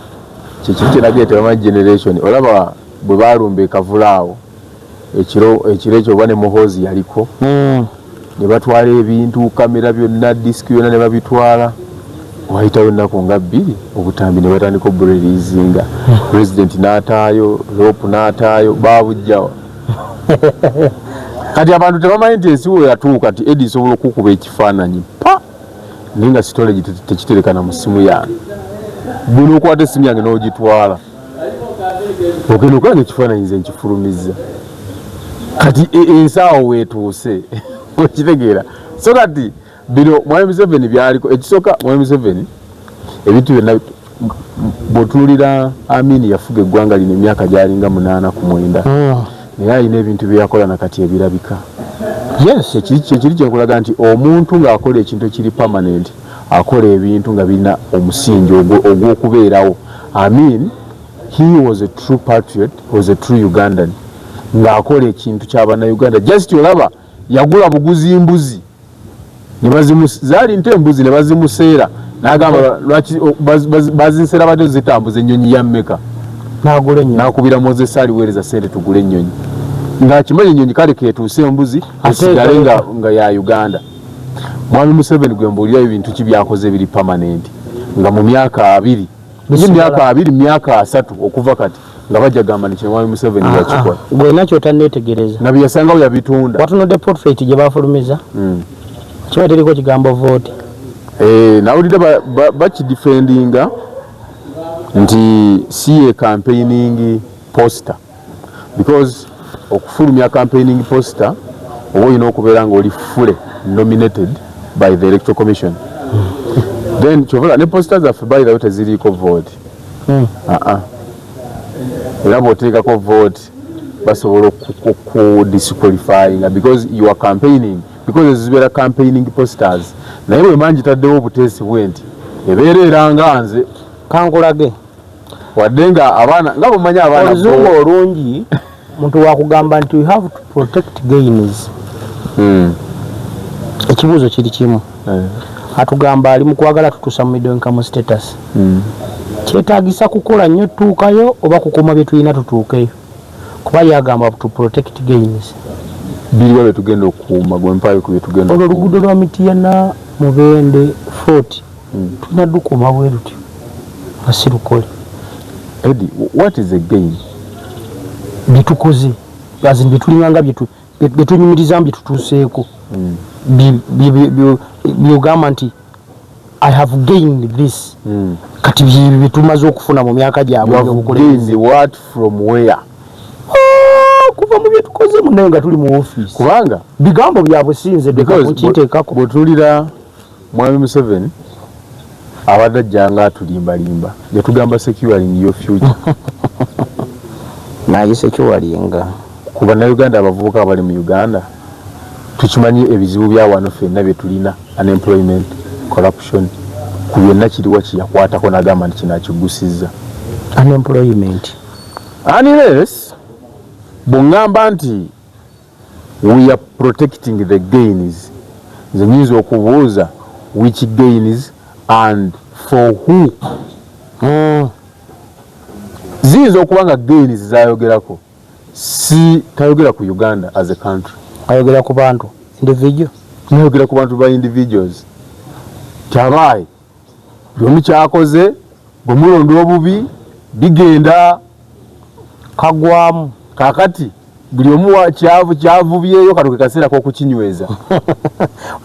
[SPEAKER 1] kiki kyenagee tebamanyi generation. Olaba bwe balumba ekavula awo ekiro, ekiro ekyo oba ne Muhoozi yaliko, ne batwala ebintu, kamera byonna, disiki byonna ne babitwala. Wayitawo ennaku nga 2, obutambi ne batandika obureleasinga, president n'ataayo LOP, n'ataayo babujjawa. Kati abantu tebamanyi nti ensi we yatuuka nti edi nsobola okukuba ekifaananyi pa, naye nga storage tekiterekana mu simu yange. Gwe n'okwata esimu yange n'ogitwala, ogenda okulaba ekifaananyi nze nkifulumizza. Kati ensi awo weetuuse, okitegeera? So kati bino Mwami Museveni byaliko. Ekisooka, Mwami Museveni ebintu byonna bw'otunuulira, Amini yafuga eggwanga lino emyaka gyalinga 89, naye alina ebintu bye yakola nakati ebirabika. Kyekiri kyenkulaga nti omuntu ng'akola ekintu ekiri permanent, akola ebintu nga birina omusingi ogw'okubeerawo. Amin, he was a true patriot, was a true Ugandan, ng'akola ekintu ky'Abannayuganda. Just olaba yagula buguzi mbuzi, zaali nte embuzi ne bazimuseera, n'agamba, "Lwaki bazinseera batyo? Zitambuza ennyonyi ya mmeka?"
[SPEAKER 2] N'agula ennyonyi.
[SPEAKER 1] N'akubira Moses aliweereza sente tugule ennyonyi, ng'akimanyi ennyonyi kale ketuuse embuzi
[SPEAKER 2] Ate
[SPEAKER 1] esigale nga ya Uganda. Mwami Museveni gwe mbuulira, ebintu ki byakoze biri permanent nga mu myaka 20 nye
[SPEAKER 2] Bisigala.
[SPEAKER 1] Myaka 20, myaka 30 okuva kati, nga bajja gamba nti kino Mwami Museveni yakikola?
[SPEAKER 2] Gwena kyotanneetegereza.
[SPEAKER 1] Nga byeyasangawo yabitunda.
[SPEAKER 2] Watunudde portrait gye bafulumiza? Kiba teriko kigambo vote.
[SPEAKER 1] Eh, nawulidde bakidefendinga nti si ye campaigning poster, because okufulumya campaigning poster oba olina okubeera nga oli fully nominated by the Electoral Commission. Then kyovola ne poster zaffe, by the way, teziriiko vote. Ah, ah. Era bw'oteekako vote basobola okudisqualifyinga because you are campaigning, because ezo zibeera campaigning posters. Naye bwe mba ngitaddewo obuteesi bwe nti ebeera eranga nze.
[SPEAKER 2] Kankulage.
[SPEAKER 1] Wadde nga abaana nga bwemanyi abaana
[SPEAKER 2] Oluzungu olungi, muntu wakugamba nti we have to protect gains. Ekibuuzo kiri kimu. Atugamba ali mu kwagala tutuusa mu middle income status. Kyetaagisa kukola nnyo tutuukayo oba kukuuma bye tulina tutuukeyo? Kuba yagamba to protect gains.
[SPEAKER 1] Biriwa byetugenda okukuuma? Gwe mpaayo ku byetugenda.
[SPEAKER 2] Olwo oluguudo lwa Mityana Mubende Fort tulina dukuuma bwe lutyo nga si lukole.
[SPEAKER 1] Eddie, what is a gain?
[SPEAKER 2] Byetukoze, as in byetulinganga byetunyumirizamu, byetutuuseeko, byogamba nti I have gained this. Kati byebyo byetumaze okufuna mu myaka gyabwe.
[SPEAKER 1] You have gained what from where?
[SPEAKER 2] Ah, kuva mu byetukoze munaye nga tuli mu office.
[SPEAKER 1] Kubanga
[SPEAKER 2] bigambo byabwe sinze.
[SPEAKER 1] Because
[SPEAKER 2] kiteekako.
[SPEAKER 1] Bw'otuulira Mwami Museveni abadde ajjanga atulimbalimba, yatugamba securing your future.
[SPEAKER 2] Naye securinga.
[SPEAKER 1] Ku Bannayuganda abavubuka abali mu Uganda, tukimanyi ebizibu bya wano ffenna bye tulina, unemployment, corruption. Ku byonna kiriwa kyeyakwatako n'agamba nti kino akigusizza?
[SPEAKER 2] Unemployment.
[SPEAKER 1] Unless bw'oŋŋamba nti we are protecting the gains, nze nyinza okubuuza which gains and for who? Ziyinza okuba nga gains zayogerako si tayogera ku Uganda as a country.
[SPEAKER 2] Ayogera ku bantu individual.
[SPEAKER 1] Nayogera ku bantu ba individuals, kyabaayi buli omu kyakoze, bwe mulonda obubi bigenda
[SPEAKER 2] kagwamu.
[SPEAKER 1] Kakati buli omu kyavu kyavubyeyo, kano ke kaseera k'okukinyweza.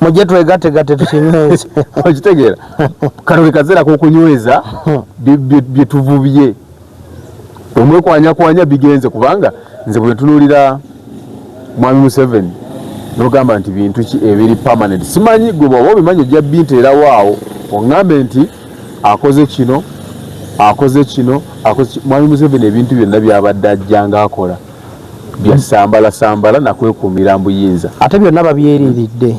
[SPEAKER 2] Mujje twegategate tukinyweze.
[SPEAKER 1] Okitegeera? Kano ke kaseera k'okunyweza bye tuvubye, omwekwanyakwanya bigenze. Kubanga nze bwe ntunuulira Mwami Museveni nogamba nti bintu ki ebiri permanent? Simanyi, gwe bw'oba obimanyi ojja binteerawo awo oŋŋambe nti akoze kino, akoze kino, akoze Mwami Museveni ebintu byonna byabadde ajja ng'akola bya sambala sambala nakwekuumira mbuyinza.
[SPEAKER 2] Ate byonna babyeriiridde.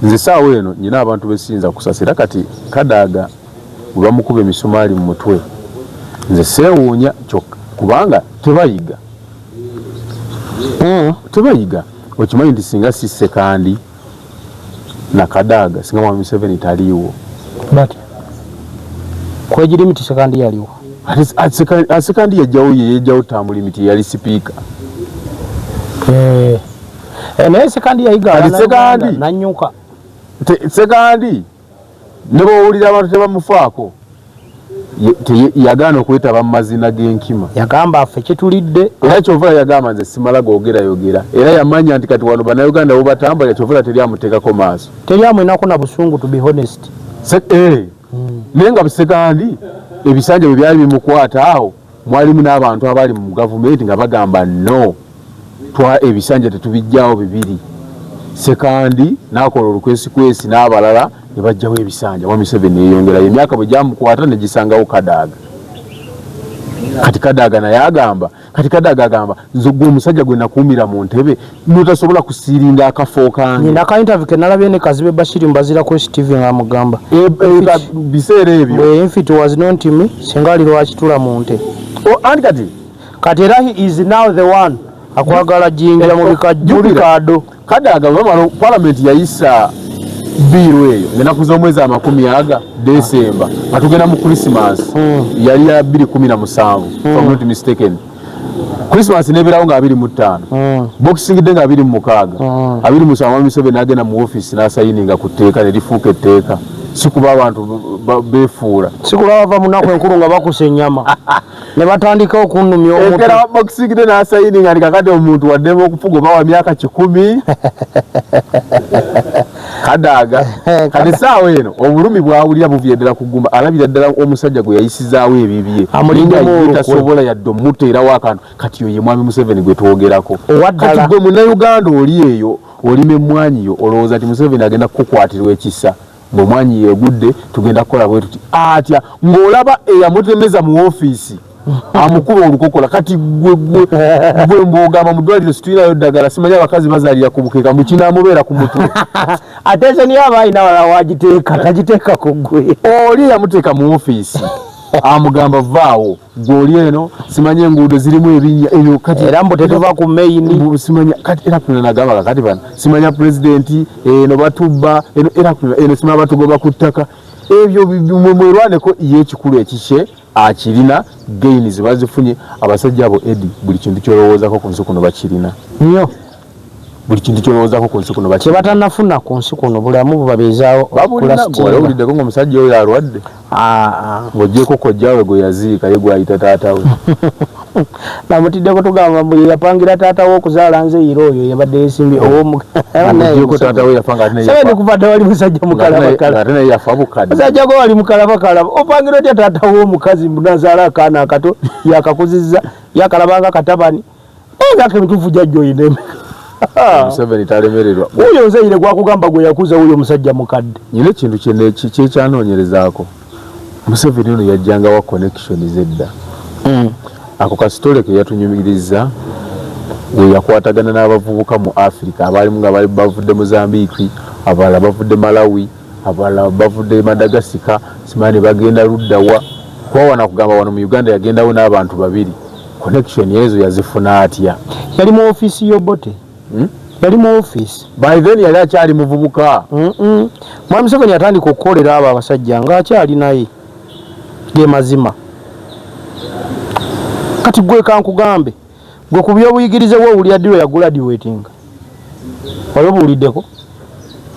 [SPEAKER 1] Nze saawa eno nyina abantu besiyinza kusasira. Kati Kadaaga bwe bamukuba emisumaali mu mutwe, nze seewuunya kyokka, kubanga tebayiga. Tebayiga. Okimanyi nti singa si Sekandi na Kadaaga, singa Mwami Museveni taliiwo?
[SPEAKER 2] But kwegiri miti Sekandi yaliwo.
[SPEAKER 1] Ate Sekandi yajjawo, ye yajjawo term limit, yali sipiika.
[SPEAKER 2] Eh. Eh, naye Sekandi yayiga.
[SPEAKER 1] Kati Sekandi-
[SPEAKER 2] nanyuka.
[SPEAKER 1] Sekandi ne bwowulira abantu tebamufaako, yagaana okwetaba mu mazina g'enkima.
[SPEAKER 2] Yagamba affe kyetulidde.
[SPEAKER 1] Era kyova yagamba nze simala googerayogera, era yamanya nti kati wano Bannayuganda bo batambulira, kyova teri amuteekako maaso.
[SPEAKER 2] Teri amwinako na busungu, to be honest.
[SPEAKER 1] Naye nga Sekandi ebisanja bwe byali bimukwata awo, mwalimu n'abantu abali mu gavumenti nga bagamba no, twa ebisanja tetubijjawo bibiri. Sekandi n'akola olukwesikwesi n'abalala ne bajjawo ebisanja. Mwami Museveni yeyongerayo emyaka bwe gyamukwata ne gisangawo Kadaaga. Kati Kadaaga naye agamba, kati Kadaaga agamba nze gwe omusajja gwe nakuumira mu ntebe notasobola kusiiringa akafo kange.
[SPEAKER 2] Nina ka interview ke nalabye ne Kazibe Bashiri Mbazira ku STV ng'amugamba
[SPEAKER 1] Biseera ebyo.
[SPEAKER 2] Bwe if it was not me, singa ali lwakitula mu nte.
[SPEAKER 1] Oh, anti kati
[SPEAKER 2] Kati era he is now the one akwagala jinja mu
[SPEAKER 1] Jjukira.
[SPEAKER 2] bikaado.
[SPEAKER 1] Kadaaga bamala palamenti yayisa bill eyo ennaku z'omwezi 20 Desemba nga tugenda mu Christmas. Yali ya 217, if I'm not mistaken. Christmas nebeerawo nga 25. Boxing Day nga 26. 27 Mwami Museveni n'agenda mu office n'asayininga ku tteeka ne lifuuka etteeka. Si kuba abantu beefuula.
[SPEAKER 2] Sikulaba bava mu nnaku enkulu nga bakusa ennyama ne batandika okunnumya omutwe.
[SPEAKER 1] Ekera Boxing Day n'asayininga nti kakati omuntu waddemu okufuga oba wa myaka 100. Kadaaga kati saawa eno obulumi bwawulira buvira ddala kugumba, alabira ddala omusajja gwe yayisizaawo ebibye.
[SPEAKER 2] Amuliddemu
[SPEAKER 1] Naye nga ye
[SPEAKER 2] olukwe.
[SPEAKER 1] tasobola yadde omuteerawo akantu. Kati oyo ye Mwami Museveni gwe twogerako.
[SPEAKER 2] Owaddala.
[SPEAKER 1] Kati gwe Munnayuganda oli eyo olima emmwanyi yo, olowooza nti Museveni agenda kukukwatirwa ekisa ng'omwanyi yeegudde, tugenda kukola bwe tuti atya, ng'olaba eyamutemeza mu ofiisi amukuba olukokola? Kati gwe gwe gwe mbwogamba mu ddwaliro situlinayo ddagala, simanyi abakazi bazaalira ku bukeeka, mukinaamubeera ku mutwe.
[SPEAKER 2] Ate nze niyo aba alina wala wagiteeka, tagiteeka ku ggwe.
[SPEAKER 1] Oli eyamuteeka mu ofiisi amugamba vaawo, gwe oli eno simanyi enguudo zirimu ebinnya ebyo kati.
[SPEAKER 2] Era mbu tetuva ku main.
[SPEAKER 1] Mbu simanya kati era kuna nagamba kakati bano simanya pulezidenti eno batubba eno era kuna eno simanya batugoba ku ttaka. Ebyo mwe mwerwaneko ye ekikulu ekikye. Akirina, gains bazifunye abasajja abo. Edi, buli kintu kyolowoozako ku nsi kuno bakirina.
[SPEAKER 2] Nnyo.
[SPEAKER 1] Buli kintu kyolowoozako ku nsi kuno bakirina.
[SPEAKER 2] Kyebatanafuna ku nsi kuno, bulamu bubabeezaawo.
[SPEAKER 1] Babulina. Owuliddeko nga omusajja oyo alwadde? Ng'ogyeko kojjawe gwe yaziika, ye gwayita taata we.
[SPEAKER 2] Namutiddeko tugamba mbu yeyapangira taata we okuzaala nze yira oyo yabadde yesimbye.
[SPEAKER 1] Ng'ogyeko taata we yafa nga ate naye
[SPEAKER 2] Seveni kuva dda wali musajja mukalabakala.
[SPEAKER 1] Ate naye yafa bukadde.
[SPEAKER 2] Musajja gwe wali mukalabakala, opangira otya taata we omukazi mbu nazaala akaana akato, yakakuzizza, yakalabanga katabani, naye nga emituufu jajja oyina emeka?
[SPEAKER 1] Museveni talemererwa.
[SPEAKER 2] Wuuyo nzeyire gwakugamba gwe yakuza, wuuyo omusajja mukadde.
[SPEAKER 1] Nyina ekintu kyekyanoonyerezaako, Museveni ono yajjangawa connections edda? Ako kasitole ke yatunyumiriza we yakwatagana n'abavubuka mu Africa abaalimu nga bali bavudde Mozambique, abalala bavudde Malawi, abalala bavudde Madagascar, simanyi ne bagenda luddawa. Kuba wano akugamba wano mu Uganda yagendawo n'abantu babiri. Connection ezo yazifuna atya?
[SPEAKER 2] Yali mu ofiisi y'Obote. Yali mu ofiisi.
[SPEAKER 1] By then yali akyali muvubuka.
[SPEAKER 2] Mwami Museveni yatandika okukolera abo abasajja ng'akyali naye, ge mazima. Kati gwe kankugambe, gwe ku byobuyigirize bwe owulira ddi lwe yagraduatinga? Wali obuwuliddeko?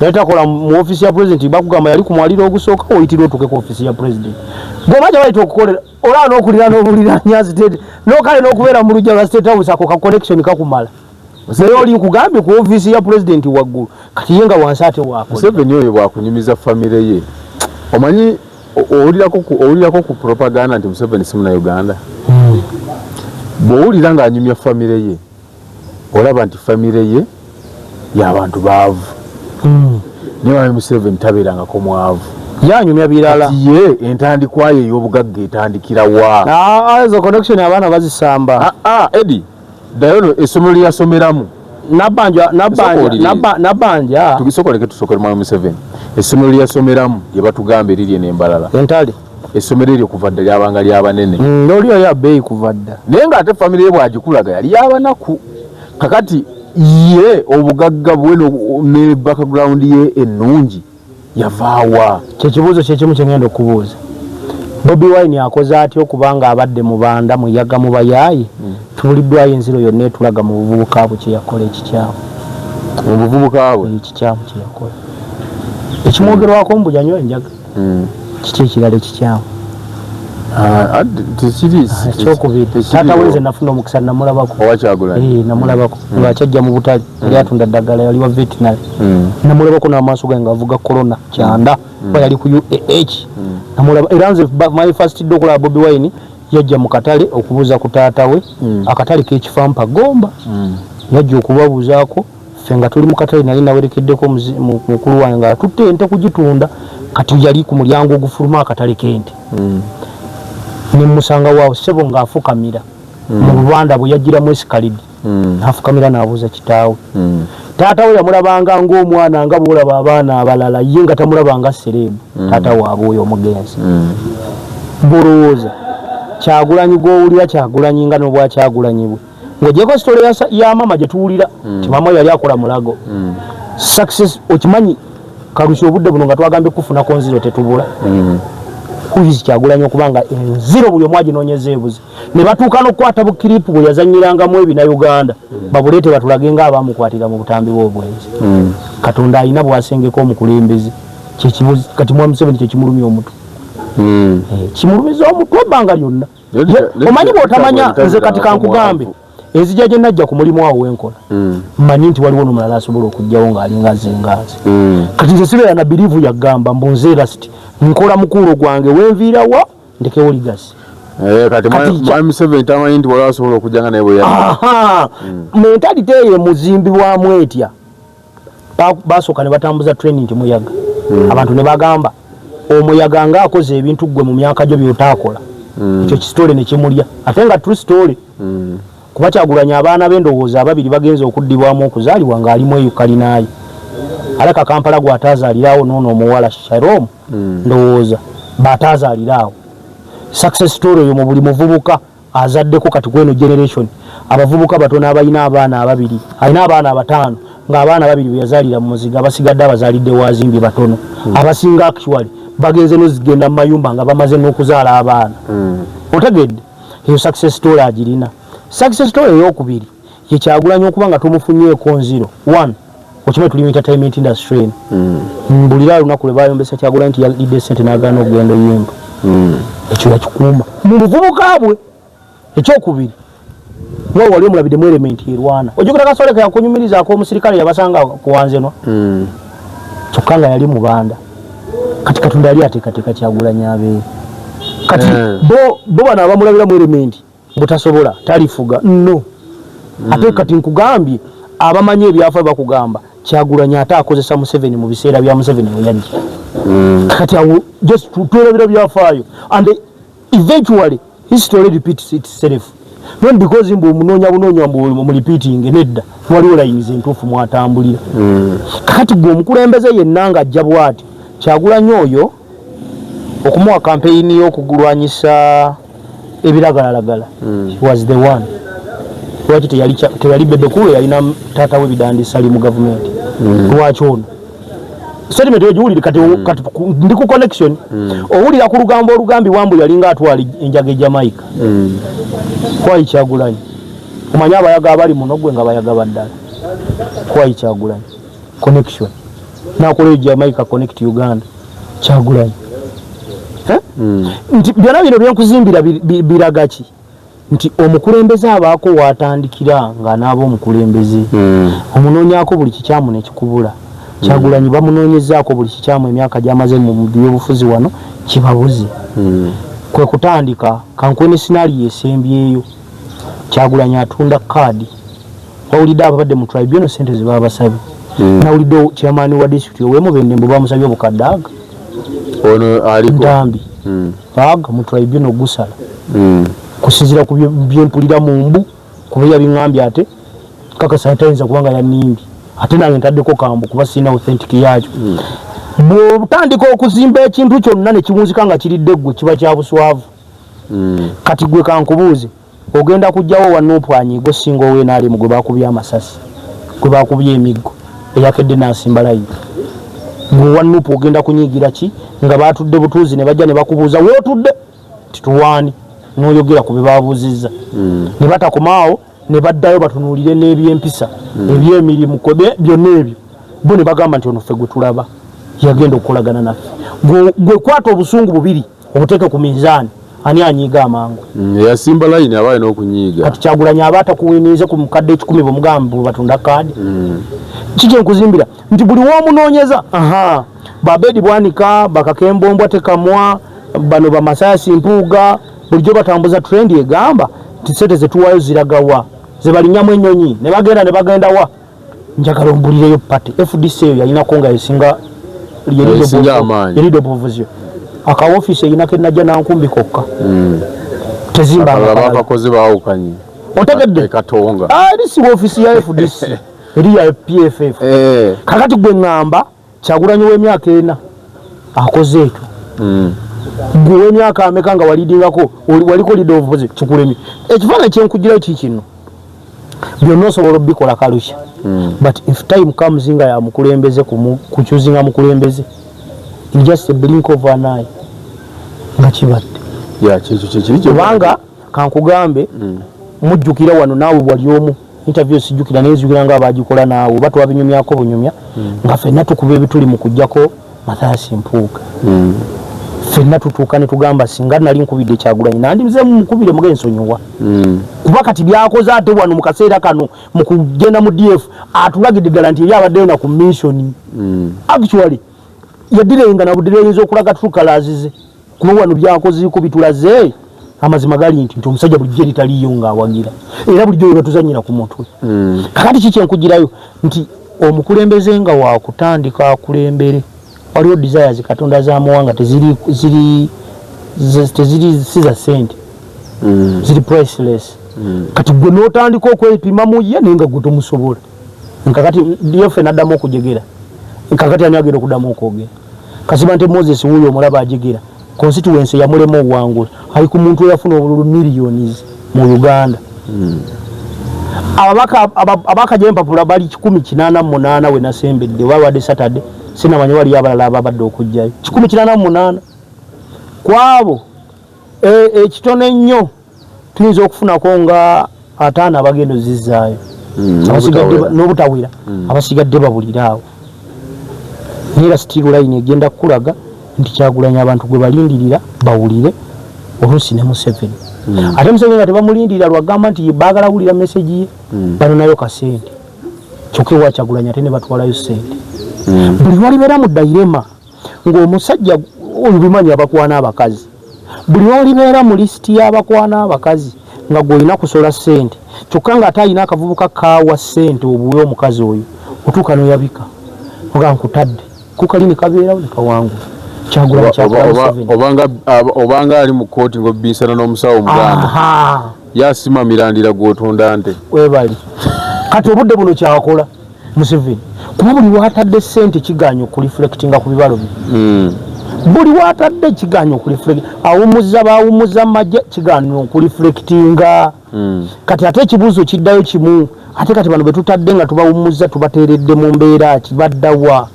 [SPEAKER 2] Yali takola mu ofiisi ya pulezidenti. Bakugamba yali ku mwaliro ogusooka oyitirwa otuuke ku ofiisi ya pulezidenti. Bw'oba gye bayita okukolera, olaba n'okulira n'obuliranya state n'okale n'okubeera mu luggya lwa State House, ako ka connection kakumala. Naye oli nkugambye ku ofiisi ya pulezidenti waggulu, kati ye nga wansi ate waakola.
[SPEAKER 1] Museveni oyo bwakunyumiza famire ye, omanyi owulirako ku propaganda nti Museveni si Munnayuganda. Bw'owulira ng'anyumya famire ye, olaba nti famire ye y'abantu baavu, naye wali Museveni tabeerangako mwavu.
[SPEAKER 2] Yanyumya birala.
[SPEAKER 1] Kati ye entandikwa ye ey'obugagga etandikira wa?
[SPEAKER 2] Ah, ezo connection abaana bazisamba.
[SPEAKER 1] Ah, ah, Edi, ddayo no essomero lye yasomeramu.
[SPEAKER 2] Nabbanja, Nabbanja.
[SPEAKER 1] Owulire.
[SPEAKER 2] Nabbanja.
[SPEAKER 1] Tugisokoleke, tusokere mwami Museveni, essomero lye yasomeramu lye batugamba erirye n'embalala.
[SPEAKER 2] Entale.
[SPEAKER 1] Essomero eryo kuva dda lyabanga lyabanene.
[SPEAKER 2] Oli yali abbeeyi kuva dda.
[SPEAKER 1] Naye ng'ate famire ye bw'agikulaga yali yabanaku. Kakati ye obugagga bwe ne background ye ennungi yavaawa?
[SPEAKER 2] Kyekibuuzo kyekimu kyengenda okubuuza. Bobi Wine akoze atya okuba nga abadde mu banda muyaga mu bayaayi? Tubuliddwayo enziro yonna etulaga mu buvubuka bwe kyeyakola ekikyamu.
[SPEAKER 1] Mu buvubuka bwe?
[SPEAKER 2] Ekikyamu kyeyakola ekimwogerwako mbu yanywa enjaga. Kiki ekirala ekikyamu?
[SPEAKER 1] Ah, ah, tekiri.
[SPEAKER 2] Ekyokubiri, taata we nze nafuna omukisa namulabako.
[SPEAKER 1] Owakyagulanyi?
[SPEAKER 2] Eh, namulabako ng'akyajja mu butale, yali atunda ddagala, yali wa veterinary. Namulabako n'amaaso gange ng'avuga Corona kyanda, kuba yali ku UAH. Namulaba era nze my first day okulaba Bobi Wine, yajja mu katale okubuuza ku taata we. Akatale k'ekifampa Gomba. Yajja okubabuuzaako, ffe nga tuli mu katale, nali nawerekeddeko mukulu wange ng'atutte ente kugitunda. Kati yali ku mulyango ogufuluma akatale k'ente. Ne musanga waawo ssebo ng'afukamira mu bubanda bwe yagiramu esikalidi. N'afukamira n'abuuza kitaawe. Taata we yamulabanga ng'omwana nga bw'olaba abaana abalala, ye nga tamulabanga celeb. Taata waabwe oyo omugenzi. Bw'olowooza Kyagulanyi gw'owulira, Kyagulanyi nga n'obwakyagulanyi bwe, ng'ogyeko story ya mama gye tuwulira ti mama we yali akola mulago. Success okimanyi kalusi obudde buno nga twagambye kufunako nziro tetubula. Who Kyagulanyi okubanga enziro buli omu aginoonyeza ebuzi, ne batuuka n'okukwata bu clip bwe yazanyirangamu ebina Uganda, babuleete batulage nga abamukwatira mu butambi bw'obwenzi. Katonda alina bwasengeka omukulembeze. Kyekibuzi kati mwami Museveni kyekimulumya omutwe. Eh, kimulumiza omutwe ebbanga lyonna. Omanyi bw'otamanya, nze kati kankugambe, enzija gye najja ku mulimu awo wenkola, mmanyi nti waliwo n'omulala asobola okujjawo ng'alinga nze nga nze. Kati nze sibeera na belief yagamba mbu nze last nkola mukuulo gwange, wenviirawa ndekewo legacy.
[SPEAKER 1] Eh, kati mwami Museveni tamanyi nti waliwo asobola okujja nga naye bwe yali.
[SPEAKER 2] Aha, mentality eyo emuzimbibwamu etya? Basooka ne batambuza training nti muyaga. Abantu ne bagamba omuyaga ng'akoze ebintu ggwe mu myaka gyo by'otaakola. Ekyo kisitole ne kimulya, ate nga true story. Kuba Kyagulanyi abaana be ndowooza ababiri bagenza okuddibwamu okuzaalibwa ng'alimu eyo kalinaayi alaka Kampala gw'ataazaalirawo, noono omuwala Sharom. Ndowooza b'ataazaaliraawo. Success story eyo mu buli muvubuka azaddeko kati kweno generation, abavubuka batono abalina abaana ababiri, alina abaana abataano ng'abaana babiri bwe yazaalira mu muzigo, abasigadde abazaalidde wazimbye batono. Abasinga actually Bagenze nozigenda mu mayumba nga bamaze n'okuzaala abaana. Otegedde? Eyo success story agirina. Success story eyokubiri ye Kyagulanyi okuba nga tumufunyeeko nziro. One, okimanyi tuli mu entertainment industry eno. Mbulira olunaku lwe bayombesa Kyagulanyi nti yalidde sente n'agaana okugenda oyimba. Ekyo yakikuuma mu buvubuka bwe. Ekyokubiri, wa wali omulabiddemu element erwana. Ojjukira Kasole ke yakunyumirizaako omusirikale yabasanga kuwanzenwa? Kyokka nga yali mubanda. Kati Katonda yali ateekateeka Kyagulanyi abeere kati. Bo bano abamulabiramu element butasobola, talifuga, no. Ate kati nkugambye, abamanyi ebyafa bakugamba Kyagulanyi ate akozesa Museveni mu biseera bya Museveni we yajja. Kati awo just twerabira byafaayo, and eventually history repeats itself, not because mbu omunoonya bunoonya mbu mu repeating. Nedda, waliwo lines entuufu mwatambulira. Kakati gwe omukulembeze yenna ng'ajja bw'ati, Kyagulanyi oyo okumuwa kampeyini y'okulwanyisa ebiragalalagala was the one. Lwaki teyali Bebe Cool? Yalina taata we Bidandi Ssali mu gavumenti. Lwaki ono statement eyo giwulire kati? Kati ndi ku connection. Owulira ku lugambo olugambibwa mbu yalinga atwala enjaga e Jamaica. Kwayi Kyagulanyi, omanyi abayaga abali muno gwe nga bayaga baddala. Kwayi Kyagulanyi connection nakola Jamaica connect Uganda, Kyagulanyi. Eh? Nti byonna bino byenkuzimbira biraga ki? Nti omukulembeze abaako waatandikira ng'anaaba omukulembeze. Omunoonyaako buli kikyamu nekikubula. Kyagulanyi bamunoonyezaako buli kikyamu emyaka gyamaze mu byobufuzi wano, kibabuze. Kwe kutandika kankwene scenario esembyeyo, Kyagulanyi atunda kaadi. Wawulidde ababadde mu tribunal sente ze babasabye? Nawulidde chairman wa district ow'emubende mbu bamusabye obukadde aga.
[SPEAKER 1] Ono aliko.
[SPEAKER 2] Ntambi. Aga mu tribunal gusala. Kusinziira ku byempulira mu mbu, kuba yabiŋŋambye, ate kakasa tayinza kubanga yanimbye, ate nange ntaddeko kambu kuba sirina authentic yakyo. Bw'otandika okuzimba ekintu kyonna ne kiwunzika nga kiridde ggwe, kiba kya buswavu. Kati gwe kankubuuze, ogenda kugjawo wa NUP anyiiga osinga ow'NRM gwe bakubye amasasi, gwe bakubye emiggo, eyakedde n'asimba layini? Gwe owa NUP ogenda kunyiigira ki nga batudde butuuzi ne bajja ne bakubuuza wootudde tituwaani, n'oyogera ku bye babuuzizza, ne batakomaawo ne baddayo batunuulire n'ebyempisa, ebyemirimu, byonna ebyo, bo ne bagamba nti ono ffe gwe tulaba yagenda okukolagana naffe? Gwe kwata obusungu bubiri obuteeke ku minzaani, ani anyiiga amangu?
[SPEAKER 1] Eyasimba layini aba alina okunyiiga.
[SPEAKER 2] Kati Kyagulanyi aba atakuwiniize ku mukadde 1,000 bwemugamba bwe batunda kaadi. Kiki enkuzimbira nti buli womunoonyeza, aha, babedi bwanika bakakembombwa tekamwa bano bamasayasi Mpuuga bulijjo batambuza trend egamba nti sente zetuwayo ziragawa, zebalinyamu ennyonyi ne bagenda ne bagenda wa? Njagala ombulireyo party FDC eyo yalinako nga esinga
[SPEAKER 1] Esinga amaanyi.
[SPEAKER 2] Leader of opposition akawofiisi eyinako enajja nankumbi kokka. Tezimba
[SPEAKER 1] akalala.
[SPEAKER 2] Akalala.
[SPEAKER 1] Bakakoze baawukanye.
[SPEAKER 2] Otegedde?
[SPEAKER 1] Ekatonga.
[SPEAKER 2] Ah, eri si ofiisi ya FDC, eri ya PFF. Kakati gwe ŋŋamba, Kyagulanyi w'emyaka 4 akoze ekyo. Gwe w'emyaka ameka nga walidingako, waliko leader of opposition, kikulemye? Ekifaananyi kyenkugirayo kikino, byonna osobola obikola kalusha, but if time comes nga ya mukulembeze kuchoosinga mukulembeze, in just a blink of an eye nga kibadde.
[SPEAKER 1] Ya, kyekyo kyekiri.
[SPEAKER 2] Kubanga kankugambe, mujjukira wano naawe wali omu interview, sijjukira naye nzijukira nga abagikola naawe oba twabinyumyako bunyumya, nga ffenna tukuba ebituli mu kujjako Mathias Mpuuga. Ffenna tutuuka ne tugamba singa nali nkubidde Kyagulanyi nandimzeemu mukubire muge nsonyiwa, kuba kati byakoze ate wano mu kaseera kano mu kugenda mu DF atulagidde ddala nti eri abaddeyo na ku mission. Actually yadirenga na budireyinza okulaga true colours ze, kuba wano byakozeeko bitulaze amazima gali nti omusajja bulijjo eri taliiyo ng'awagira, era bulijjo we batuzanyira ku mutwe. Kakati ki kyenkugirayo nti omukulembeze nga wakutandika akulembere, waliwo desires Katonda zamuwa nga teziri ziri teziri si za sente, ziri priceless. Kati gwe n'otandika okwepima mu ye naye nga gwe tomusobola. Nkakati DF naddamu okujegera, nkakati ani agenda okuddamu okwogera? Kasiba nti Moses wuuyo omulaba ajegera constituency yamulema owangula, ali ku muntu eyafuna obululu millions mu Uganda. Ababaka abakaja empapula bali 188 we nasembedde, oba wadde Saturday. Sinamanya waliyo abalala ababadde okujjayo 188 kwabo. Ekitono ennyo tuyinza okufunako nga 50 abagenda ozizaayo. Abasigadde
[SPEAKER 1] N'obutawera.
[SPEAKER 2] N'obutawera. Abasigadde babulire awo, naye era still line egenda kukulaga nti Kyagulanyi abantu gwe balindirira bawulire, oluusi ne Museveni. Ate Museveni nga tebamulindirira lwagamba nti baagala wulira message ye. Bano nayo kasente, kyokka ewa Kyagulanyi ate ne batwalayo sente. Buli walibeera mu dilemma ng'omusajja oyo bimanyi abakwana abakazi, buli walibeera mu lisiti y'abakwana abakazi nga gw'olina kusola ssente, kyokka ng'ate alina akavubuka kaawa ssente obuwe omukazi oyo, otuuka n'oyabika nga nkutadde kukali ne kabeerawo ne kawangula Kyagulanyi. Kyagulanyi Museveni.
[SPEAKER 1] Obanga ali mu kooti ng'obbisana n'omusawo omuganda. Yasima mirandira gw'otunda nte.
[SPEAKER 2] Webali kati obudde buno kyakola Museveni, kuba buli watadde ssente kiganya okureflectinga ku bibalo bye. Buli watadde kiganya okureflect, awumuza bawumuza majje, kiganya okureflectinga. Kati ate ekibuuzo kiddayo kimu, ate kati bano betutadde nga tubawumuza tubateeredde mu mbeera ki? Baddawa?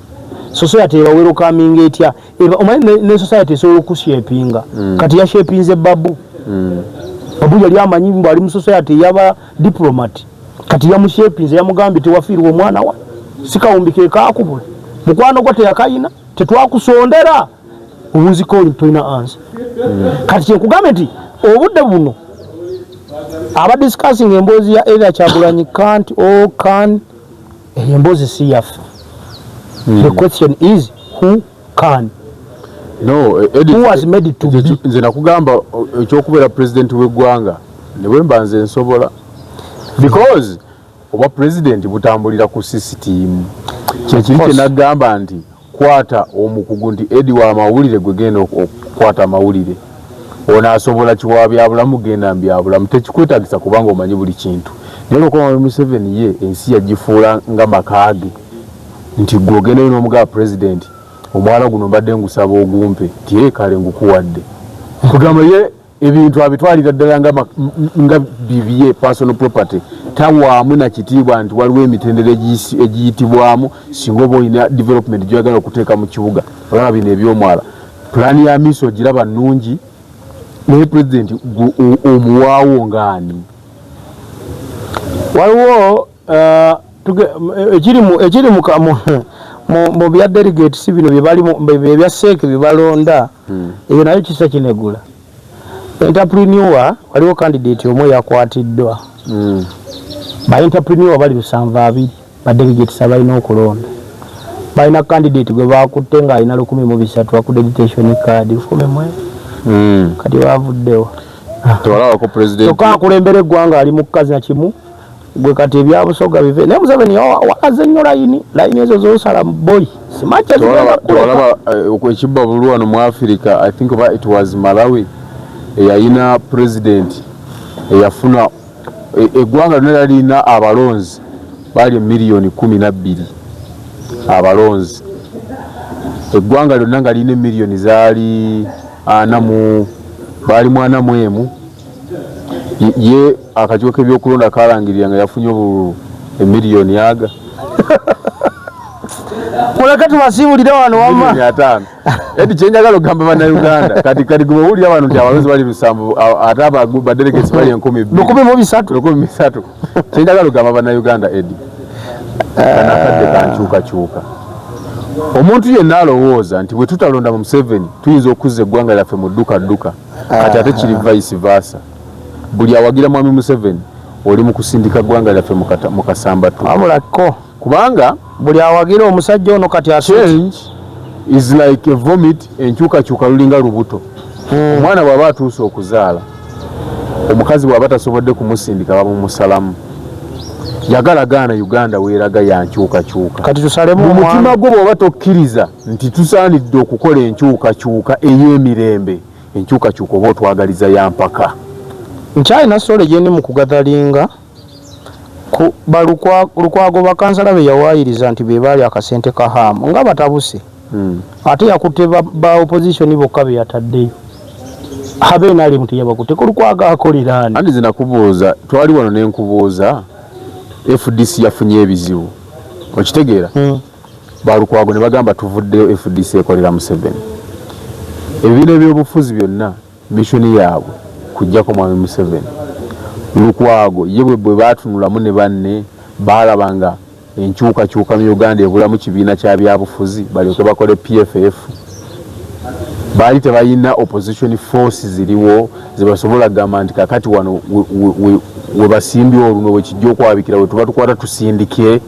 [SPEAKER 2] Society ebawelcominga etya? Omanyi ne society esobola okushapinga. Kati yashapinze Babu. Babu yali amanyi mbu ali mu society eyaba diplomat, kati yamushapinze, yamugambye tewafiirwa omwana wa si kawumbi ke kakubula, mukwano gwo teyakayina, tetwakusondera obunziko, tolina answer. Kati kyenkugambe nti obudde buno aba discussing emboozi ya either Kyagulanyi can't or can, eyo emboozi si yaffe. The question is, who can?
[SPEAKER 1] No, Edith,
[SPEAKER 2] Who was made to be?
[SPEAKER 1] Nze nakugamba ekyokubeera pulezidenti w'eggwanga ne bwe mba nze nsobola, because obwa pulezidenti butambulira ku sisitiimu. Kyekiri
[SPEAKER 2] Course.
[SPEAKER 1] Kyenagamba nti kwata omukugu nti Edi wa mawulire, gwe genda okukwata amawulire, ono asobola kiwa byabulamu, genda mu byabulamu. Tekikwetagisa kubanga omanyi buli kintu. Naye olwokuba Museveni ye ensi yagifuula nga maka ge, nti gwe ogendayo n'omugaba pulezidenti, omwala guno mbadde ngusaba ogumpe, nti ye kale ngukuwadde. Kugamba ye ebintu abitwalira ddala nga bibye, personal property. Tawaamu na kitiibwa nti waliwo emitendera egiyitibwamu singa oba olina development gyoyagala okuteeka mu kibuga. Olaba bino ebyomwala, pulaani ya miso ogiraba nnungi, naye pulezidenti omuwaawo ngaani?
[SPEAKER 2] Waliwo ekiri mu bya delegates bino byebali ebya CEC byebalonda. Ebyo nayo kisa kinegula entrepreneur. Waliwo candidate omwe yakwatiddwa. Ba entrepreneur bali 720, ba delegates abalina okulonda balina candidate gwe bakutte ng'alina 1300 accreditation card 1000. Kati bavuddewo.
[SPEAKER 1] Tewalabako president?
[SPEAKER 2] Kyokka akulembera eggwanga ali mu kazi na kimu gwe. Kati ebyabusoga bive, naye Museveni walaze nnyo layini, layini ezo zosala mu boyi simakya zigenda kuleka.
[SPEAKER 1] Tewalaba ekibba bululu wano mu Africa? I think oba it was Malawi eyalina president eyafuna eggwanga lyonna lyalina abalonzi baali emiliyoni 12 abalonzi, eggwanga lyonna nga lirina emiliyoni zaali ana mu baali mu 41. Ye akakiiko k'ebyokulonda kalangirira nga yafunye obululu emiliyoni aga
[SPEAKER 2] Muleke tubasiibulire wano wamma.
[SPEAKER 1] Miliyoni 50. Edi, kyenjagala okugamba bannayuganda kati gwe owulira wano nti abalonzi bali 70, ate badelegates bali 2000.
[SPEAKER 2] 1300.
[SPEAKER 1] 1300. Kyenjagala okugamba bannayuganda, Edi, kano akadde kankyukakyuka. Omuntu yenna alowooza nti bwe tutalonda mu Museveni tuyinza okuzza eggwanga lyaffe mu dduka dduka, kati ate kiri vice versa. Buli awagira mwami Museveni oli mu kusindika ggwanga lyaffe mu kasambatu.
[SPEAKER 2] Wabulako
[SPEAKER 1] kubanga
[SPEAKER 2] buli awagira omusajja ono kati
[SPEAKER 1] change is like a vomit. Enkyukakyuka lulinga lubuto. Omwana bw'aba atuuse okuzaala, omukazi bw'aba tasobodde kumusindika, bamumusalamu. Yagala gaana, Uganda weeraga yankyukakyuka.
[SPEAKER 2] Kati tusalemu
[SPEAKER 1] Mu mutima
[SPEAKER 2] omwana.
[SPEAKER 1] gwo bw'oba tokkiriza nti tusaanidde okukola enkyukakyuka ey'emirembe, enkyukakyuka oba otwagaliza ya mpaka.
[SPEAKER 2] Nkyalina story gyendi mu kugatheringa ku Lukwago, bakansala be yawaayiriza nti be baali akasente ka haamu nga batabuse. Ate yakutte ba opposition bokka be yataddeyo, abe NRM teyabakutteko. Lukwago akolera ani?
[SPEAKER 1] Andi zinakubuuza, twali wano nenkubuuza, FDC yafunye ebizibu, okitegeera? Ba Lukwago ne bagamba tuvuddeyo, FDC ekolera Museveni. Ebibiina ebyobufuzi byonna mission yaabwe kujjako Mwami Museveni. Lukwago ye bwe baatunulamu ne banne baalaba nga enkyukakyuka mu Uganda ebulamu kibiina kya byabufuzi balyoke bakole PFF. Baali tebalina opposition force ziriwo zebasobola kugamba nti kakati wano we basimbye oluno wekijja okwabikira we tuba tukwata tusindike.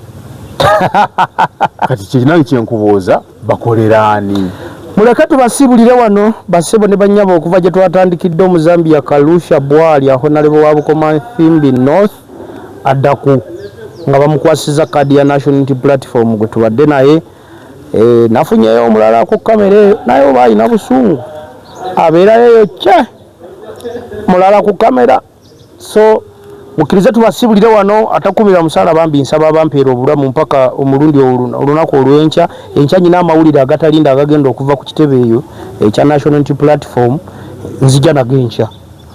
[SPEAKER 1] Kati kyekinange kyenkubuuza, bakoleraani?
[SPEAKER 2] Muleke tubasibulire wano basebo ne bannyabo okuva gye twatandikidde. Omuzambia Kalusha Bwalya, honorable wa Bukomansimbi North, addaku nga bamukwasiza kaadi ya National Unity Platform gwe tubadde naye. Nafunyeyo omulala ku kamera eyo, naye oba alina busungu abeerayo eyo kye mulala ku kamera. So mukkirize tubasibulire wano. Atakumira musaala bambi, nsaba bampeera obulamu mpaka omulundi olunaku olw'enkya. Enkya nyina amawulire agatalinda agagenda okuva ku kitebe eyo ekya National Unity Platform, nzija nago enkya,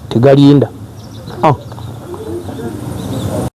[SPEAKER 2] tegalinda.